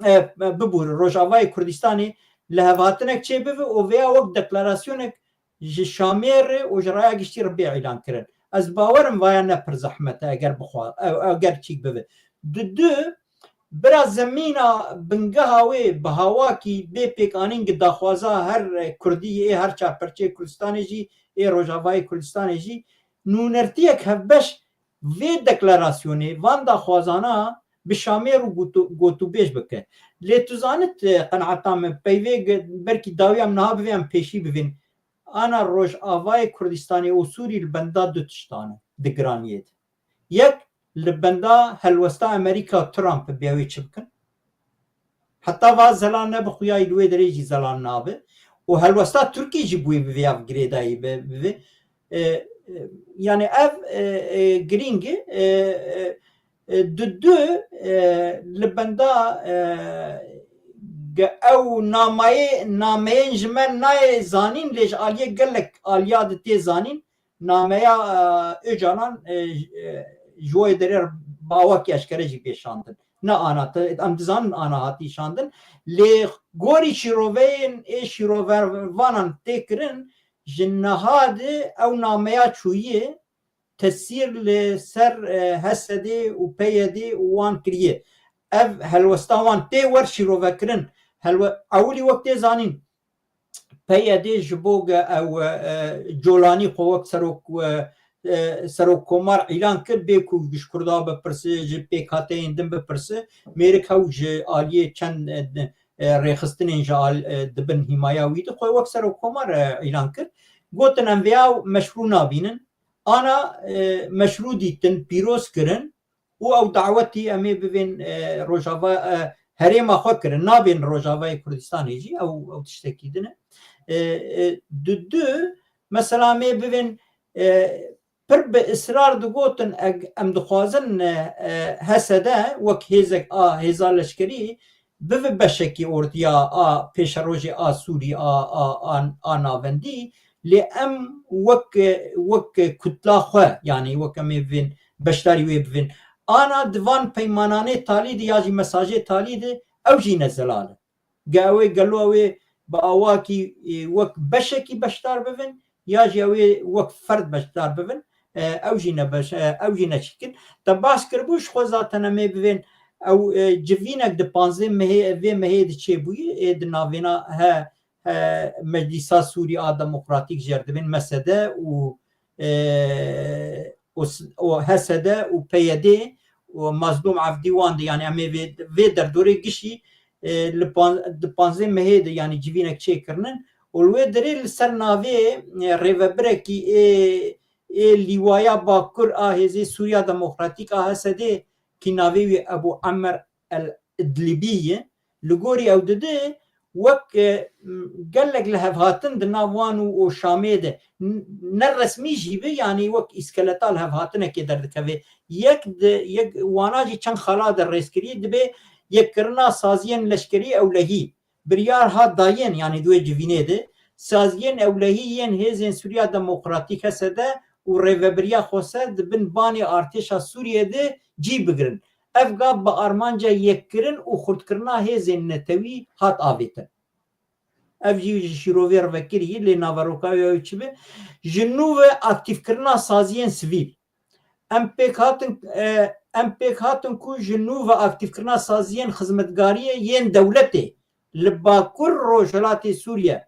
e, bibûr, Rojavayê Kurdistanê li hevhatinek çêbibe û vêya wek deklarasyonek ji Şamê re û ji raya giştî re bê îlan kirin. Ez bawerim vaya ne pir zehmet e eger bixwa-, e-, eger çîk bibe. Di du, bira zemîna bingeha wê bi hawakî bê pêkanîn gi daxwaza her Kurdî ê her çar perçeyê Kurdistanê jî, ê Rojavayê Kurdistanê jî nûnertiyek hevbeş vê deklarasyonê, van daxwazana bi Şamê re gotu-, gotûbêj bike. Lê tu zanit, e, qenaeta min peyvê ge-, belkî dawiya min niha bivê em pêşî bivên. Ana Rojavayê Kurdistanê û Sûrî li benda du tiştan e di giraniyê de. Yek li benda helwesta Amerîka Trump bê wê çi bikin? Heta va zelal nebe, xuya li wê derê jî zelal nabe. Û helwesta Tirkî jî bûyê bi vêya girêdayî bi, bi vê. E, e, yani ev, e, e, girîng e, e, e, di du, e, li benda, e, ge-, ew namayê, nameyên ji me nayê zanîn, lê ji aliyê gelek aliya di tê zanîn. Nameya, e, Ocalan, e, e, ji wê derê bawakî eşkere jî bê şandin. Ne ana te, em dizanin ana hatî şandin. Lê gorî şîroveyên ê şîrovervanan tê kirin, ji niha de ew nameya çûyî tesîr li ser, e, H S D û P Y D û wan kiriye. Ev helwesta wan tê wer şîrovekirin. Helwe-, ewilî wek tê zanîn, P Y D ji bo ge ew, e, Colanî xwe wek serok, e, e, serokkomar îlan kir, bê ku ji Kurda bipirse, ji pêkhateyên din bipirse, mêrik hew ji aliyê çend, e, e, rêxistinên ji al-, e, di bin hîmaya wî de xwe wek serokkomar, e, îlan kir. Gotin, em vêya meşrû nabînin. Ana, e, meşrû dîtin, pîroz kirin. Û ew dawetî em ê bivên, e, Rojava, e, herêma xwe kirin, nabên Rojavayê Kurdistanê jî, ew, ew tiştekî din e. E, e, di du, mesela em ê bivên, e, pir bi israr digotin, eg-, em dixwazin, e, e, H S D wek hêzek a hêza leşkerî bibe beşekî ordiya a pêşerojê a Sûrî a, a, a, a navendî, lê em wek, wek kutla xwe, yanî wek em ê bivên beşdarî wê bivên. Ana di van peymananê talî de ya jî mesajê talî de ew jî ne zelal e. Ge ew ê gelo ew ê bi awakî, e, wek beşekî beşdar bibin ya jî ew ê wek ferd beşdar bibin. E, ew jî nebeş, e, ew jî neçîkin. Te behs kiribû, ji xwe zaten em ê bivên ew, e, civînek di panzdeh mehê, vê mehê di çêbûyî, ê di navêna he, he, Meclîsa Sûrî a Demokratîk jê re dibên M S D û, e, û s-, û H S D û P Y D û Mazlûm Evdî wan de, yanî em ê vê, vê derdorê gişî, e, li pan-, di panzdeh mehê de, yanî civînek çêkirinin û li wê derê li ser navê, e, rêvebirekî ê ê Lîwaya Bakur a Hêzê Sûriya Demokratîk a H S D, kî navê wî Ebû Emer El Idlibî ye, li gorî ew dide wek, e, gelek lihevhatin di nav wan û, û Şamê de n-, ne resmî jî be, yanî wek îskeleta lihevhatinekê derdikeve. Yek di, yek wana jî çend xala de rêzkirî dibe yekkirina saziyên leşkerî ewlehî. Biryar hat dayên, yanî di wê civînê de, saziyên ewlehî yên Hêzên Sûriya Demokratîk, H S D, û Rêvebiriya Xweser di bin banê artêşa Sûriyê de cî bigirin. Ev gav bi armanca yekkirin û xurtkirina hêzên netewî hat avêtin. Ev jî ji şîrovê re vekirî, lê naveroka wê ew çi be? Ji nû ve aktîfkirina saziyên sivîl. Em pêk hatin, e, em pêk hatin ku ji nû ve aktîfkirina saziyên xizmetkariyê yên dewletê li Bakur Rojhilatê Sûriye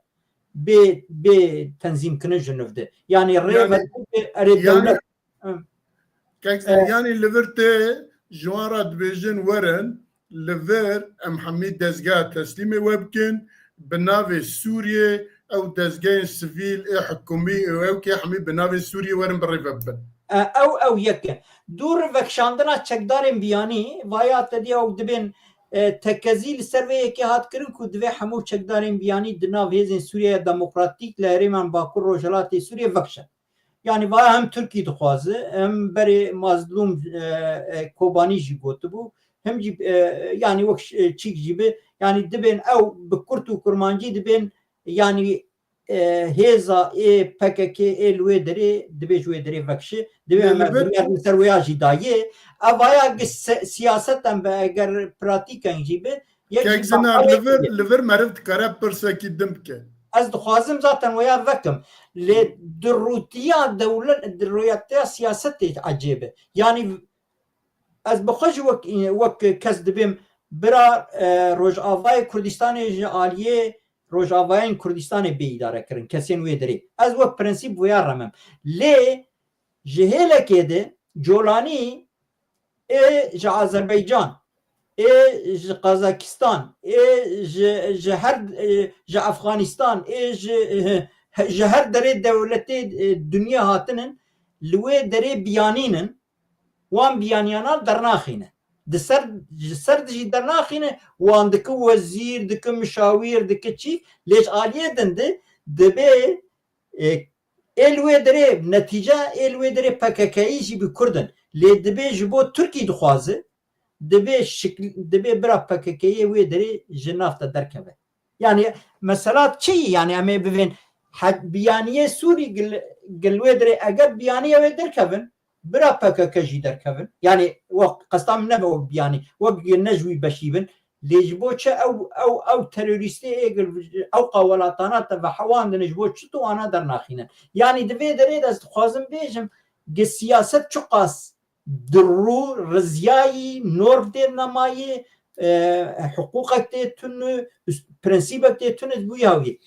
bê, bê tenzîmkirin ji nû de. Yanî rê Yani, ve erê yani, dewlet. Hı. Kek E, yani li vir tê ji wan re dibêjin werin, li vir em hemî dezgeha teslîmê we bikin, bi navê Sûriyê ew dezgehên sivîl ê hikûmî û ew kê hemî bi navê Sûriyê werin bi rê ve bibin. E, ew, ew yek e. Dû rivekşandina çekdarên biyanî, vaya te diya ew dibên, e, tekezî li ser vê yekê hat kirin ku divê hemû çekdarên biyanî di nav hêzên Sûriyeya Demokratîk li herêman Bakur Rojhilatê Sûriyê vekşin. Yanî vaya hem Tirkî dixwaze, hem berê Mazlûm, e, e, Kobanî jî gotibû, hem jî, e, yanî wek ş-, e, çîk jî bi, yanî dibên ew bi kurt û kurmancî dibên, yanî, e, hêza ê P K K ê li wê derê, dibê ji wê derê vekşi, dibê Lê li vir merdimiyet li ser wêya jî dayê. Ev vaya gi se-, siyaset em be, eger pratîken jî bi, yek Kek ji Zinar, li vir, li vir meriv dikare pirsekî din bike. Ez dixwazim zaten wêya vekim. Lê di rûtiya dewlet, di rûyetiya siyasetê ecêb e. Yanî ez bi xwe jî wek, wek kes dibêm bira, e, Rojavayê Kurdistanê ji aliyê Rojavayên Kurdistanê bê îdare kirin, kesên wê derê. Ez wek prensîp wêya remim. Lê ji hêlekê de Colanî ê ji Azerbaycan, ê ji Kazakistan, ê ji, ji her, ê ji Efxanistan, ê ji, ji her derê dewletê, e, dinyê hatinin, li wê derê biyanînin, wan biyaniyana dernaxîne. Di ser, ji ser dijî dernaxîne, wan dike wezîr, dike mişawîr, dike çî, lê ji aliyê din de dibê, e, ê li wê derê netîce, ê li wê derê P K K'yî jî bi Kurd in. Lê dibê ji bo Tirkî dixwaze, dibê şikl-, dibê bira P K K'yê wê derê ji nav te derkeve. Yani mesela çi? Yani em ê bivên he-, biyaniyê Sûrî gil, gil wê derê, eger biyaniye wê derkevin, bira P K K jî derkevin. Yani wek qesta min nebe wek biyanî, wek ne ji wî beşî bin. Lê ji bo çi ew, ew, ew terorîstê ê gil, ew qa welatana te vehewandin, ji bo çi tu wana dernaxînin? Yani di vê derê de ez dixwazim bêjim, gi siyaset çiqas di rû rizyayî, norm tê nemayê, e, hiqûqek tê tune, prensîbek tê tune, ji bo ya wî.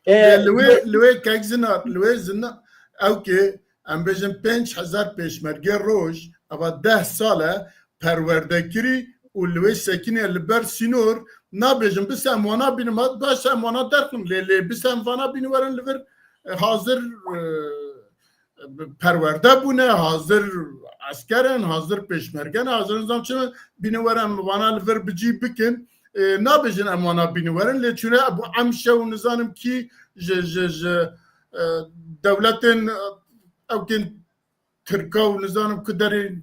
E, Lê li wê, li wê kek Zinar, li wê Zinar, ew ki em bêjin pênc hezar pêşmerge roj, eva deh sal e perwerde kirî û li wê sekine li ber sînor, nabêjin bise em wana bînin, ma baş em wana derxin, lê, lê bise em vana bînin werin li vir, e, hazir, e, perwerde bûne, hazir esker in, hazir pêşmerge ne, hazir nizam çi ne, bîne were em vana li vir bi cî bikin. E, nabêjin em wana bîne werin, lê çûne Ebû Emşe û nizanim kî ji, ji, ji, e, dewletên, e, ewkên Tirka û nizanim ku derê,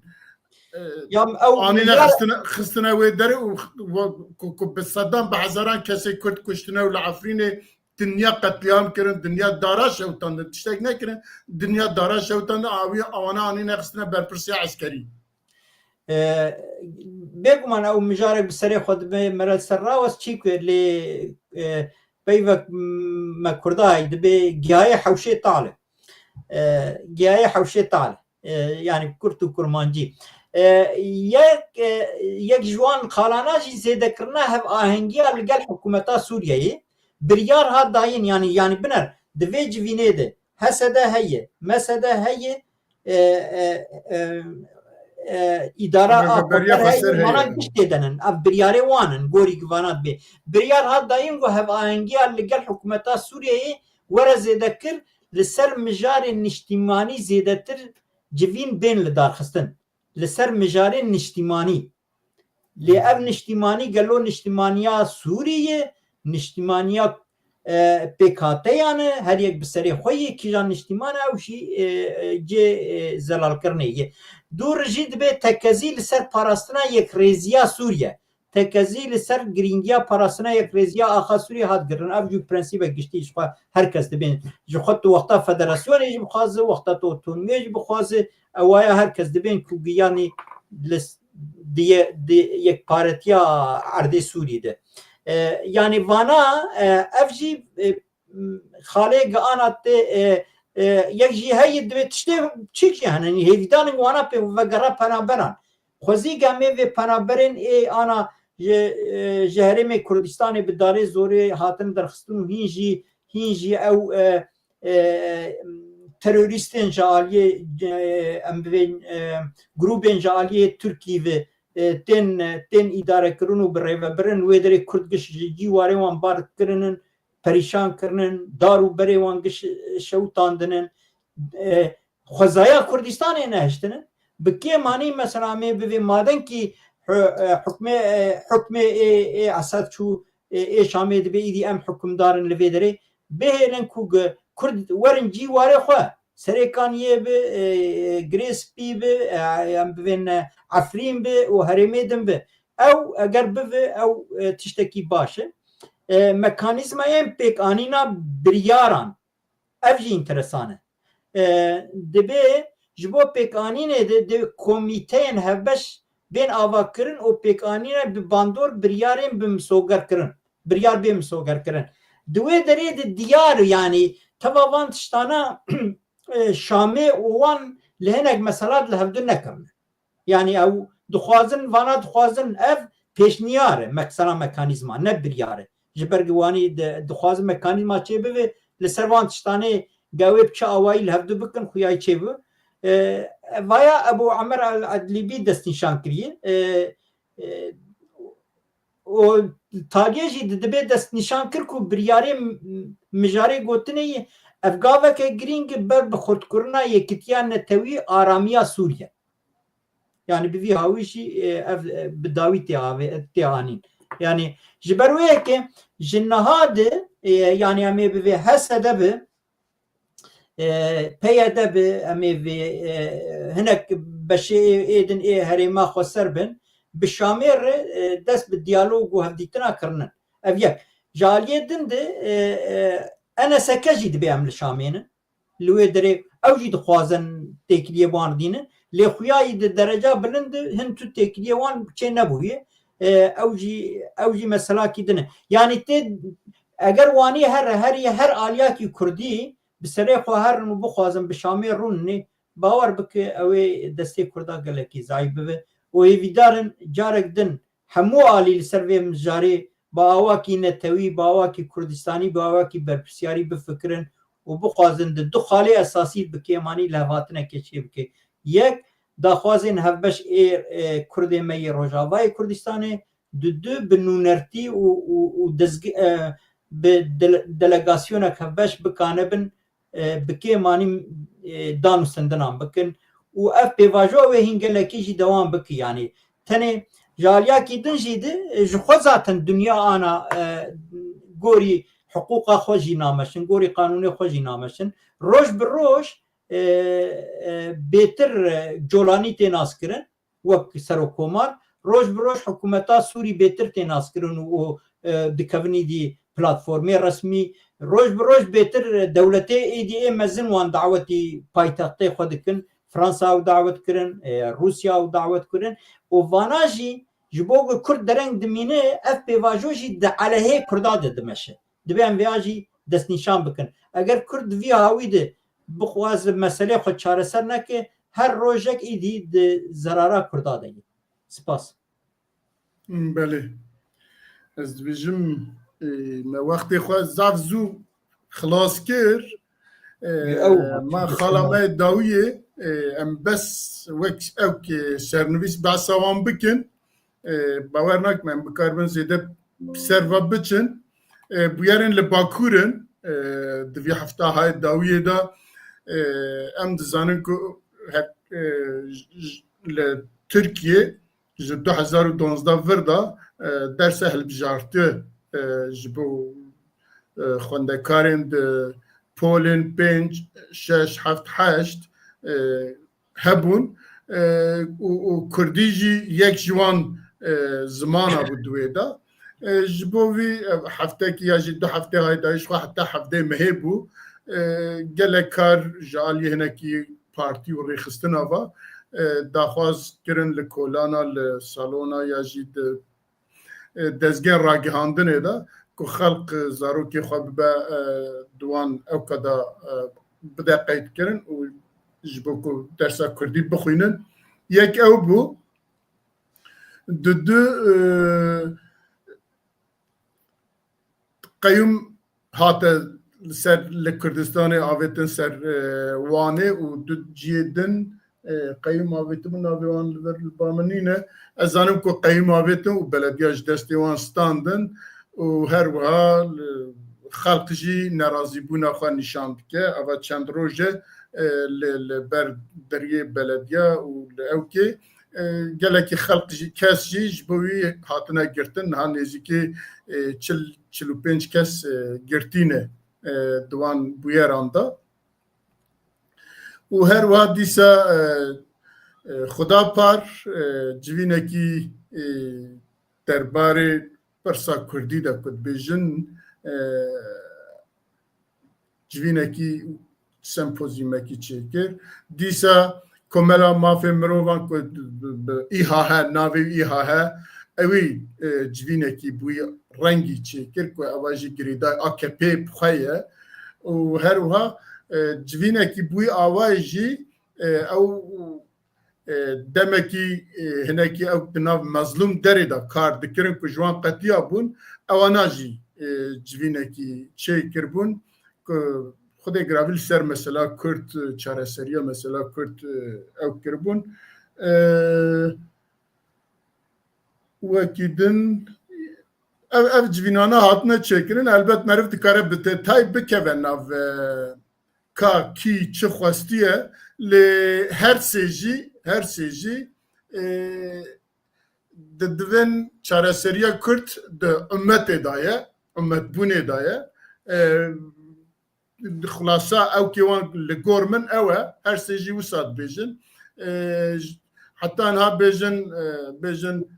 e, Ya ew anîne milyar xistine, xistine wê derê û x-, wa-, ku, ku bi sedan, bi hezaran kesê Kurd kuştine û li Efrînê dinya qetlîam kirin, dinya dara şewitandin, tiştek nekirin, dinya dara şewitandin, awî, awana anîne xistine berpirsiya eskerî. E, bêguman ew mijarek bi serê xwe dibe, mere li ser rawest çî ku lê, e, peyvek me Kurda hay dibe giyayê hewşê tal e. E, giyayê hewşê tal e. E, yani kurt û kurmancî. E, yek, e, yek ji wan xalana jî zêdekirina hevahengiya li gel hikûmeta Sûriyeyê biryar hat dayîn, yani, yani biner di vê civînê de H S D heye, M S D heye, e, e, e, e, îdara a Rêveberiya Koper heye, Xweser heye. Vana giş têdenin. Ev biryarê wan in, gorî ki vana dibê. Biryar hat dayîn ku hevahengiya li gel hikûmeta Sûriyeyê were zêde kir, li ser mijarê niştîmanî zêdetir civîn bên lidarxistin. Li ser mijarê niştîmanî. Lê ev niştîmanî gelo niştîmaniya Sûrî ye, niştîmaniya, e, P K T yan e, her yek bi serê xwe yê, kîjan niştîman e, ew jî, e, e, cê, e, zelalkirinê ye. Dû re jî dibê tekezî li ser parastina yekrêziya Sûriye. Tekezî li ser girîngiya parastina yekrêziya axa Sûriye hat girin. Ev jî prensîbek giştî ji xwe her kes dibên. Ji xwe tu wexta federasyonê jî bixwaze, wexta tu otonomiyê jî bixwaze, ew waya her kes dibên ku giyanî li s-, di ye-, di yekparetiya erdê Sûrî de. E, yani vana, e, ev jî, e, xalê gi ana tê, e, e, yek jî heye divê tiştê çîk jî hene. Hêvîdanin wana pê vegera penaberan. Xwezî gemê vê penaberên ê ana ji, e, ji herêmê Kurdistanê bi darê zorê hatin derxistin û hîn jî, hîn jî ew, e, e, terorîstên ji aliyê, e, em bivên, e, grûbên ji aliyê Tirkî ve, e, tên, tên îdarekirin û bi rêvebirin wê derê Kurd giş ji cîwarê wan bar kirinin, perîşan kirinin, dar û berê wan giş şewitandinin, e, xwezaya Kurdistanê nehiştinin. Bi kêmanî mesela mê bivê madenkî hu-, e, hukmê, e, hukmê ê, ê Esed çû, e, ê Şamê dibê îdî em hukimdar in li vê derê. Bihêlin ku gi-, Kurd werin cîwarê xwe. Serêkaniyê bi, e, e, Girê Spî bi, e, em bivên, e, Efrîn bi û herêmê din bi. Ew eger bivi, ew, e, tiştekî baş e. E, mekanîzmayên pêkanîna biryaran, ev jî înteresan e. E, dibê ji bo pêkanînê de, de komîteyên hevbeş bên avakirin û pêkanîne bi bandor biryarên bi misoger kirin. Biryar bê misoger kirin. Di wê derê de diyar, yanî teva van tiştana, e, Şamê û wan li hinek meselat li hevdu nekirine. Yanî ew dixwazin, vana dixwazin ev pêşniyar e, mesela mekanîzma, ne biryar e. Ji ber ku wanî di-, dixwazin mekanîzma çêbibe, li ser van tiştanê gewê bi çi awayî li hevdu bikin, xuyayî çêbibe. E, vaya Ebû Emer El-Edlîbî destnîşan kiriye. E, e, û taliyê jî di-, dibê destnîşan kir ku biryarê m-, mijarê gotinê ye, ev gaveke girîng e ber bi xurtkirina yekitiya netewî aramiya Sûriye. Yani bi vî hawî jî, e, ev, e, bi dawî tê avê-, tê anîn. Yani ji ber wê yekê ji niha de, e, yani em ê bi vê H S D bi, e, P Y D bi, em ê vê, e, hinek beşê ê, ê din ê herêma xweser bin, bi Şamê re, e, dest bi diyalog û hevdîtina kirinin. Ev yek. Ji aliyê din de, e, e, N S K jî dibê em li Şamê ne. Li wê derê ew jî dixwazin têkiliyê wan dînin. Lê xuyayî di dereca bilind de hin tu têkiliyê wan çê nebûye. E, ew jî, ew jî meselakî din e. Yanî tê, eger wanî her, her, her aliyakî Kurdî bi serê xwe herin û bixwazin bi Şamê rûnê, bawer bike ew ê destê Kurda gelekî zayîf bibe. Û hêvîdar in carek din hemû alî li ser vê mijarê bi awakî netewî, bi awakî Kurdistanî, bi awakî berpirsyarî bifikirin û bixwazin di du xalê esasî bi kêmanî levhatinekê çê bike. Yek, daxwazên hevbeş ê, e, Kurdê me yê Rojavayê Kurdistanê, di du bi nûnertî û, û, û dezgi-, e, bi dele-, delegasyonek hevbeş bikane bin, e, bi kêmanî, e, dan û sendinan bikin û ev pêvajo ew ê hîn gelekî jî dewam bike. Yanî tenê ji aliyakî din jî de, e, ji xwe zaten dinya ana, e, gorî hiqûqa xwe jî nameşin, gorî qanûnê xwe jî nameşin. Roj bi roj, e, e, bêtir, e, Colanî tê naskirin wek serokkomar, roj bi roj hikûmeta Sûrî bêtir tê naskirin û, û, e, dikevin êdî platformê resmî. Roj bi roj bêtir dewletê êdî ê mezin wan dawetî paytextê xwe dikin. Fransa ew dawet kirin, e, Rûsya ew dawet kirin. Û vana jî ji bo ku Kurd dereng dimîne, ev pêvajo jî di aleyhê Kurda de dimeşe. Divê em vêya jî destnîşan bikin. Eger Kurd di vî hawî de bixwaze meselê xwe çareser neke, her rojek êdî di zerara Kurda de ye. Spas. Belê. Ez dibêjim, e, me wextê xwe zaf zû xilas kir. E, Ew, ma çünkü xala xala- me dawiyê, e, em bes wek ew ki sernivîs behsa wan bikin. E, bawer nakim em bikaribin zêde ser ve biçin. E, bûyerên li Bakur in, e, di vî hefta hayê dawiyê de, e, em dizanin ku her, e, j-, j-, li Tirkiye ji du hezar û duwazdeh vir de, e, dersa hilbijartî, e, ji bo, e, xwendekarên di polên pênc, şeş, heft, heşt, e, hebûn, e, û, û kurdî jî yek ji wan, e, zimana bû di wê de. E, ji bo vî, e, heftekî ya jî du heftê hay dayîş xwe heta hevdê mehê bû. E, gelek kar ji aliyê hinekî partî û rêxistina ve, e, daxwaz kirin li kolana, li salona ya jî di, e, dezgehên ragihandinê de ku xelq, e, zarokê xwe bibe, e, di wan ewka de, e, bide qeydkirin û ji bo ku dersa kurdî bixwînin. Yek ew bû. Di du, e, qeyûm hate li ser, li Kurdistanê avêtin ser, e, Wanê û du cihê din, e, qeyûm avêtibû, navê wan li vir li ba min nîne. Ez zanim ku qeyûm avêtin û belediya ji destê wan standin û her wiha li, xelq jî nerazîbûna xwe nîşan dike. Eva çend roj e, e, li, li ber deriyê belediya û li ewkê, e, gelekî xelq jî, kes jî ji bo wî hatine girtin. Niha nêzîkî, e, çil, çil û pênc kes, e, girtî ne, e, di wan bûyeran de. Û her wiha dîsa, e, e, Xwedapar, e, civînekî, e, derbarê pirsa kurdî de ku dibêjin, e, civînekî sempozyumekî çêkir. Dîsa Komela Mafê Mirovan ku bi, bi, bi İHH, navê İHH, ewî, e, civînekî bûyî rengî çêkir ku eva jî girêdayî A K P bi xwe ye. Û her wiha, e, civînekî bûyî awayî jî, e, ew, e, demekî, e, hinekî ew di nav mezlûm derê de kar dikirin ku ji wan qetiya bûn, ewana jî, e, civînekî çêkiribûn ku Xwedê giravî li ser mesela Kurd, e, çareseriya mesela Kurd, e, ew kiribûn. E, wekî din ev, ev civînana hatine çêkirin. Elbet meriv dikare bi detay bikeve nav, e, ka kî çi xwestiye, lê her sê jî, her sê jî, e, di divên çareseriya Kurd di ummetê de ye, ummetbûnê de ye. E, xulasa ew kê wan li gor min ew e, her sê jî wisa dibêjin. E, j-, heta niha bêjin, e, bêjin,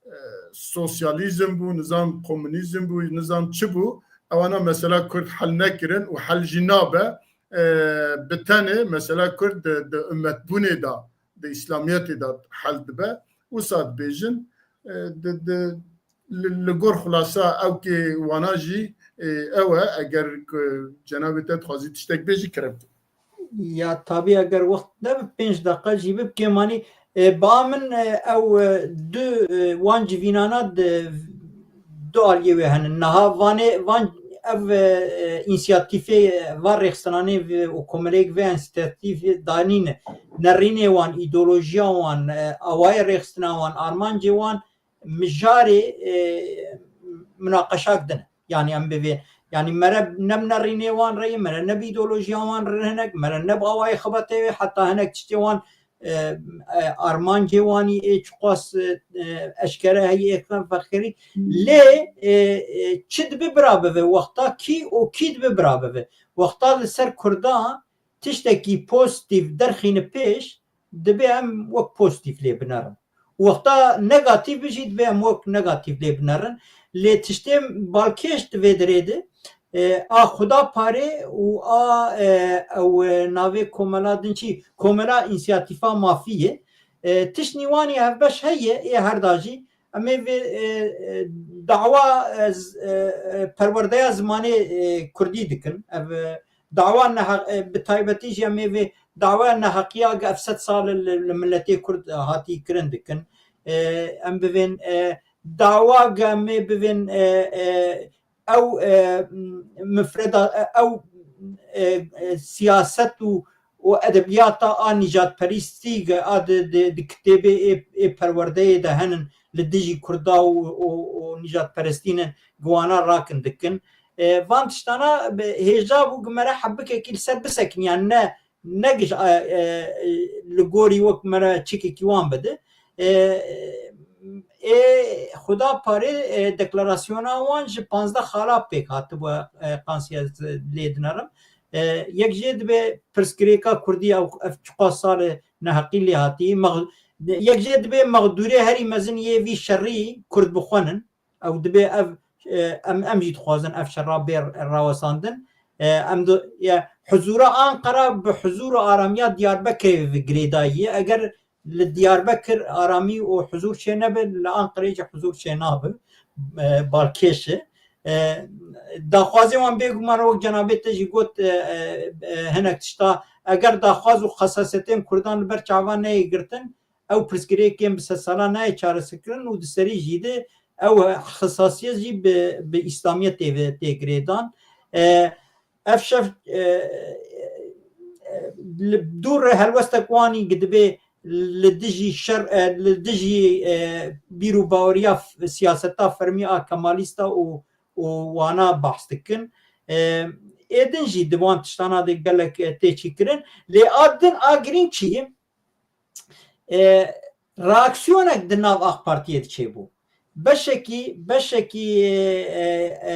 e, sosyalîzm bû, nizam komunîzm bû, nizam çi bû, ewana mesela Kurd hel nekirin û hel jî nabe, e, bi tenê mesela Kurd di, di ummetbûnê de, di îslamiyetê de hel dibe. Wisa dibêjin, e, di, di, li, li gor xulasa ew kê wana jî, e, ew e, eger ku cenabê te dixwazî tiştek bêjî, kerem. Ya tabî eger wext nebe pênc deqa jî bibkê manî, e, ba min, e, ew, e, du, e, wan civînana di du aliyê wê henin. Niha vanê, van ev, e, e, însiyatîfê, e, van rêxistinanê ve û komeleyek vê însiyatîfê danîne. Nerînê wan, îdeolojiya wan, e, awayê rêxistina wan, armancê wan mijarê, e, minaqeşak din e. Yanî em bivê, yanî mere ne bi nerînê wan re ye, mere ne bi îdeolojiya wan re hinek, mere ne bi awayê xebatê wê, heta hinek tiştê wan, e, e, armancê wanî ê çiqas, e, e, eşkere heye ê xeferkirî. Lê, e, e, çi dibe bira bibe, wexta kî û kî dibe bira bibe. Wexta li ser Kurda tiştekî pozitîf derxîne pêş, dibe em wek pozitîf lê binerin. Wexta negatîf be jî dibe em wek negatîf lê binerin. Lê tiştê balkêş di vê derê de, e, a Xuda Parê û a, e, ew, e, navê komela din çi? Komela Însiyatîfa Mafî ye. E, tiştî wanî hevbeş heye, ê herda jî. Em ê vê, e, e, dawa, e, z-, e, e, perwerdeya zimanê, e, kurdî dikin. Ev, e, dawa neha-, e, bi taybetî jî em ê vê dawa neheqiya ge ev sed sal li, li miletê Kurd hatî kirin dikin. E, em bivên, e, dawa ge em ê bivên, e, e, ew, e, mifreda, e, ew, e, e, siyaset û, û edebiyata a nîjadperîstî ge a di, di, di kitêbê ê, ê perwerdeyê de henin li dijî Kurda û, û, û nîjadperestî ne, gi wana rakin dikin. E, van tiştana bi hêja bû gi mere hebikekî li ser bisekin, yan ne, ne giş, e, e, li gorî wek mere çekekî wan bide. E, ê Xuda parê, e, deklarasyona wan ji panzdeh xala pêk hatibû, e, qansiya lê dinerim. E, yek jê dibe pirsgirêka Kurdî ew, ev çiqas sal e neheqî lê hatî. Mex-, yek jê dibe mexdûrê herî mezin yê vî şerî Kurd bixwenin. Ew dibe ev, e, em, em jî dixwazin ev şerra bê rawesandin. E, em di, ya, huzûra Anqara bi huzûr û aramiya Diyarbekirê ve girêdayî ye. Eger li Diyarbekir aramî û huzûr çê nebe, li Anqerê jî huzûr çê nabe. E, balkêş e. E, daxwazê wan bêguman wek cenabê te jî got, e, e, e, hinek tişta, eger daxwaz û xesasiyetên Kurdan li ber çavan neyê girtin, ew pirsgirêkên bi sedsalan nayê çareserkirin û di serî jî de ew xesasiyet jî bi, bi Îslamiyetê ve tê girêdan. E, ev şev, e, e, li dû re helwestek wanî gi dibê li dijî şer, e, li dijî, e, bîr û baweriya f-, siyaseta fermî a Kemalîsta û, û wana behs dikin. E, ê din jî di wan tiştana de gelek, e, tê çîkirin. Lê a din a girîng çi ye? E, reaksiyonek di nav AK Partiyê de çêbû. Beşekî, beşekî, e, e,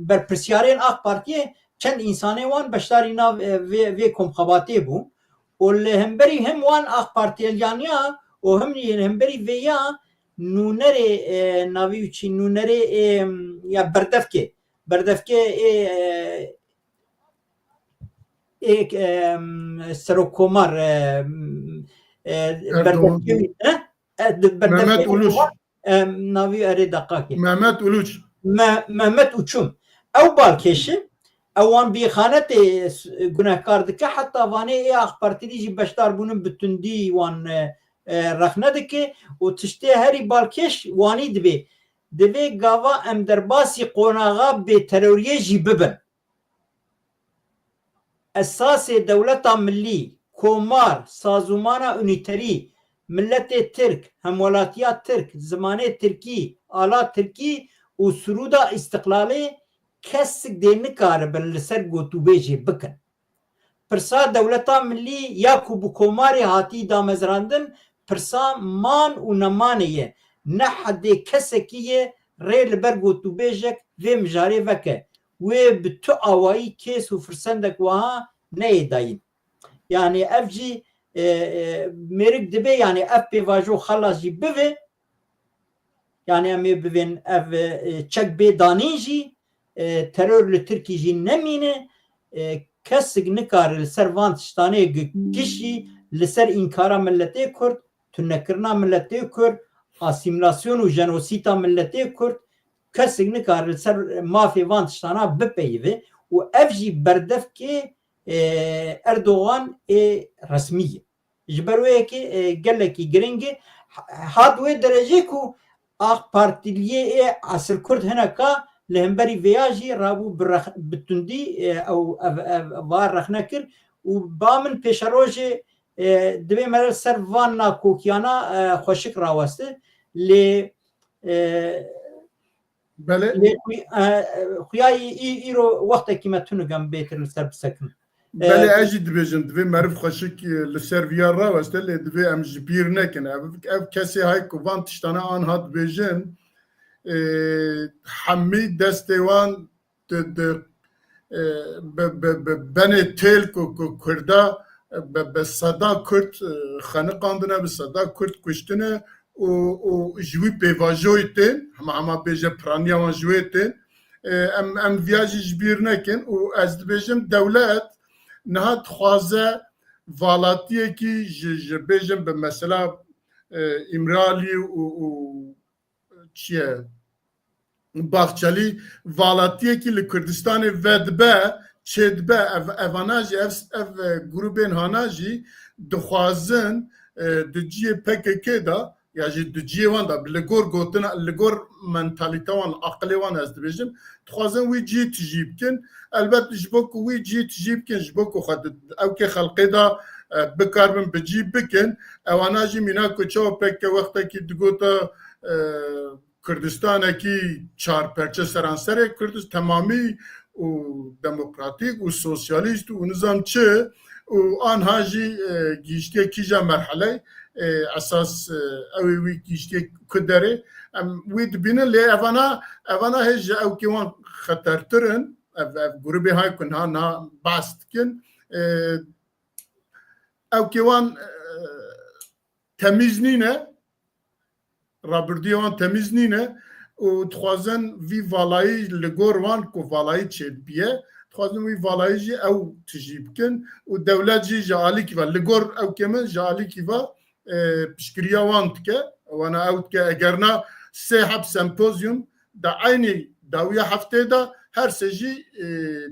berpirsiyarên AK Partiyê çend însanê wan beşdarî nav, e, vê, vê komxebatê bû. Û li hemberî him wan AK Partiyeliyaniya û him li hemberî vêya nûnerê, e, navî wî çi, nûnerê, e, ya berdevkê. Berdevkê, e, e, ê, em, Serokkomar, em, e, Erdoğan. Berdevkê, e? E, di-, berdevkê Mehmet Uluç. Em, navî erê deqakê. Mehmet Uluç. Me-, Mehmet Uçum. Ew balkêş e. Ew wan bi îxanetê s-, gunehkar dike. Heta vanê ê AK Partî jî beşdar bûnin bi tundî wan, e, e, rexne dike. Û tiştê herî balkêş wanî dibê. Divê gava em derbasî qonaxa bêteroriyê jî bibin. Esasê dewleta millî, komar, sazûmana unîterî, miletê tirk, hemwelatiya tirk, zimanê tirkî, ala tirkî û sirûda îstiqlalê kesik dê nikaribin li ser gotûbêjê bikin. Pirsa dewleta millî ya ku bi komarê hatî damezrandin, pirsa man û nemanê ye. Ne hedê kesekî ye rê li ber gotûbêjek vê mijarê veke. Wê bi tu awayî kês û firsendek wiha neyê dayîn. Yanî ev jî, e, e, mêrik dibe, yanî ev pêvajo xelas jî bive. Yanî em ê bivên ev, e, çek bê danîn jî, e, teror li Tirkî jî nemîne. E, kesik nikare li ser van tiştanê gi-, gişî li ser înkara miletê Kurd, tunekirina miletê Kurd, asîmîlasyon û jenosîta miletê Kurd, kesik nikare li ser mafê van tiştana bipeyive û ev jî berdevkê, e, Erdogan ê resmî ye. Ji ber wê yekê, e, gelekî giring e. Ha-, hat wê derecê ku AK Partiliyê ê esilkurd hineka li hemberî vêya jî rabû bi rex-, bi tundî, e, ew, ev, ev, va rexne kir û ba min pêşerojê, e, divê me li ser van nakokiyana, e, xweşik raweste. Lê, e, Belê. Lê xu-, e, xuya î-, î-, îro wextekî me tune em bêtir li ser bisekin. Belê, e, ez jî dibêjim, divê meriv xweşik, e, li ser viya raweste, lê divê em ji bîr nekin. Ev, ev kesê hay ku van tiştana anha dibêjin, e, hemî destê wan di, di, e, bi, bi, bi benê têl ku, ku Kurda, e, bi, bi seda Kurd, e, xeniqandine, bi seda Kurd kuştine û, û ji wî pêvajoyê tên, hema, hema bêje piraniya wan ji wê tên. E, em, em viya jî ji bîr nekin û ez dibêjim dewlet niha dixwaze valatiyekî ji, ji bêjim bi mesela, e, Îmralî û, û çi ye? Bahçelî valatiyekî li Kurdistanê vedibe, çêdibe, ev, evana jî, ev, ev, e, grûbên hana jî dixwazin, e, di cihê P K K de, ya jî di cihê wan de, li gor gotina, li gor mentalîte wan, aqilê wan ez dibêjim, dixwazin wî cihê tijî bikin. Elbet ji bo ku wî cihê tijî bikin, ji bo ku xwe di, ew kê xelqê de, e, bikaribin bi cî bikin, ewana jî mîna ku çawa P K K wextekî digota, e, Kurdistanekî çar perçe seranserê Kurdist-, temamî û demokratîk û sosyalîst û nizam çi û anha jî, e, gihiştiye kîja merheley, e, esas, e, ew ê wî gihiştiye ku derê. Em wî dibînin, lê evana, evana hê ji ewkê wan xetertir in. Ev, ev grûbê hay ku niha, niha behs dikin. E, ewkê wan, e, temîz nîne, rabirdûyê wan temîz nîne û dixwazin vî valayî li gor wan ku valayî çêdibiye, dixwazin wî valayî jî ew tijî bikin û dewlet jî ji alîkî ve, li gor ewkê min ji alîkî ve, e, piştgiriya wan dike. Wana ew dike, eger na sê heb sempozyum di eynî dawiya heftê de her sê jî, e,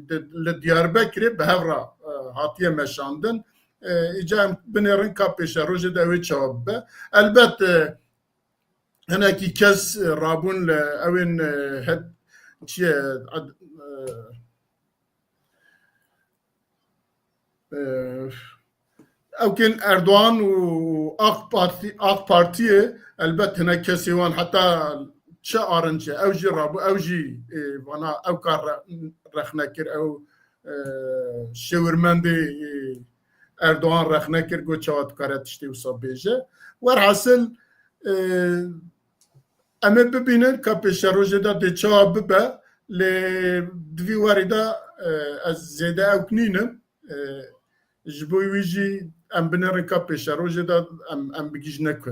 di, li Diyarbekirê bi hev re, e, hatiye meşandin. E, îca em binêrin ka pêşerojê de ew ê çawa bibe. Elbet, e, hinekî kes, e, rabûn li ewên, e, het-, çi ye, ad-, e, e, ewkên Erdogan û AK Partî, AK Partiyê, elbet hinek kesê wan heta çi arince, ew jî rabû, ew jî, e, vana ew kar re-, rexne kir, ew, e, şêwirmendê, e, Erdogan rexne kir, got çawa dikare tiştê wisa bêje. Werhasil, e, em ê bibînin ka pêşerojê de dê çawa bibe, lê di vî warî de, e, ez zêde ewk nînim. E, ji bo wî jî em binêrin ka pêşerojê de em, em bigihîjine ku.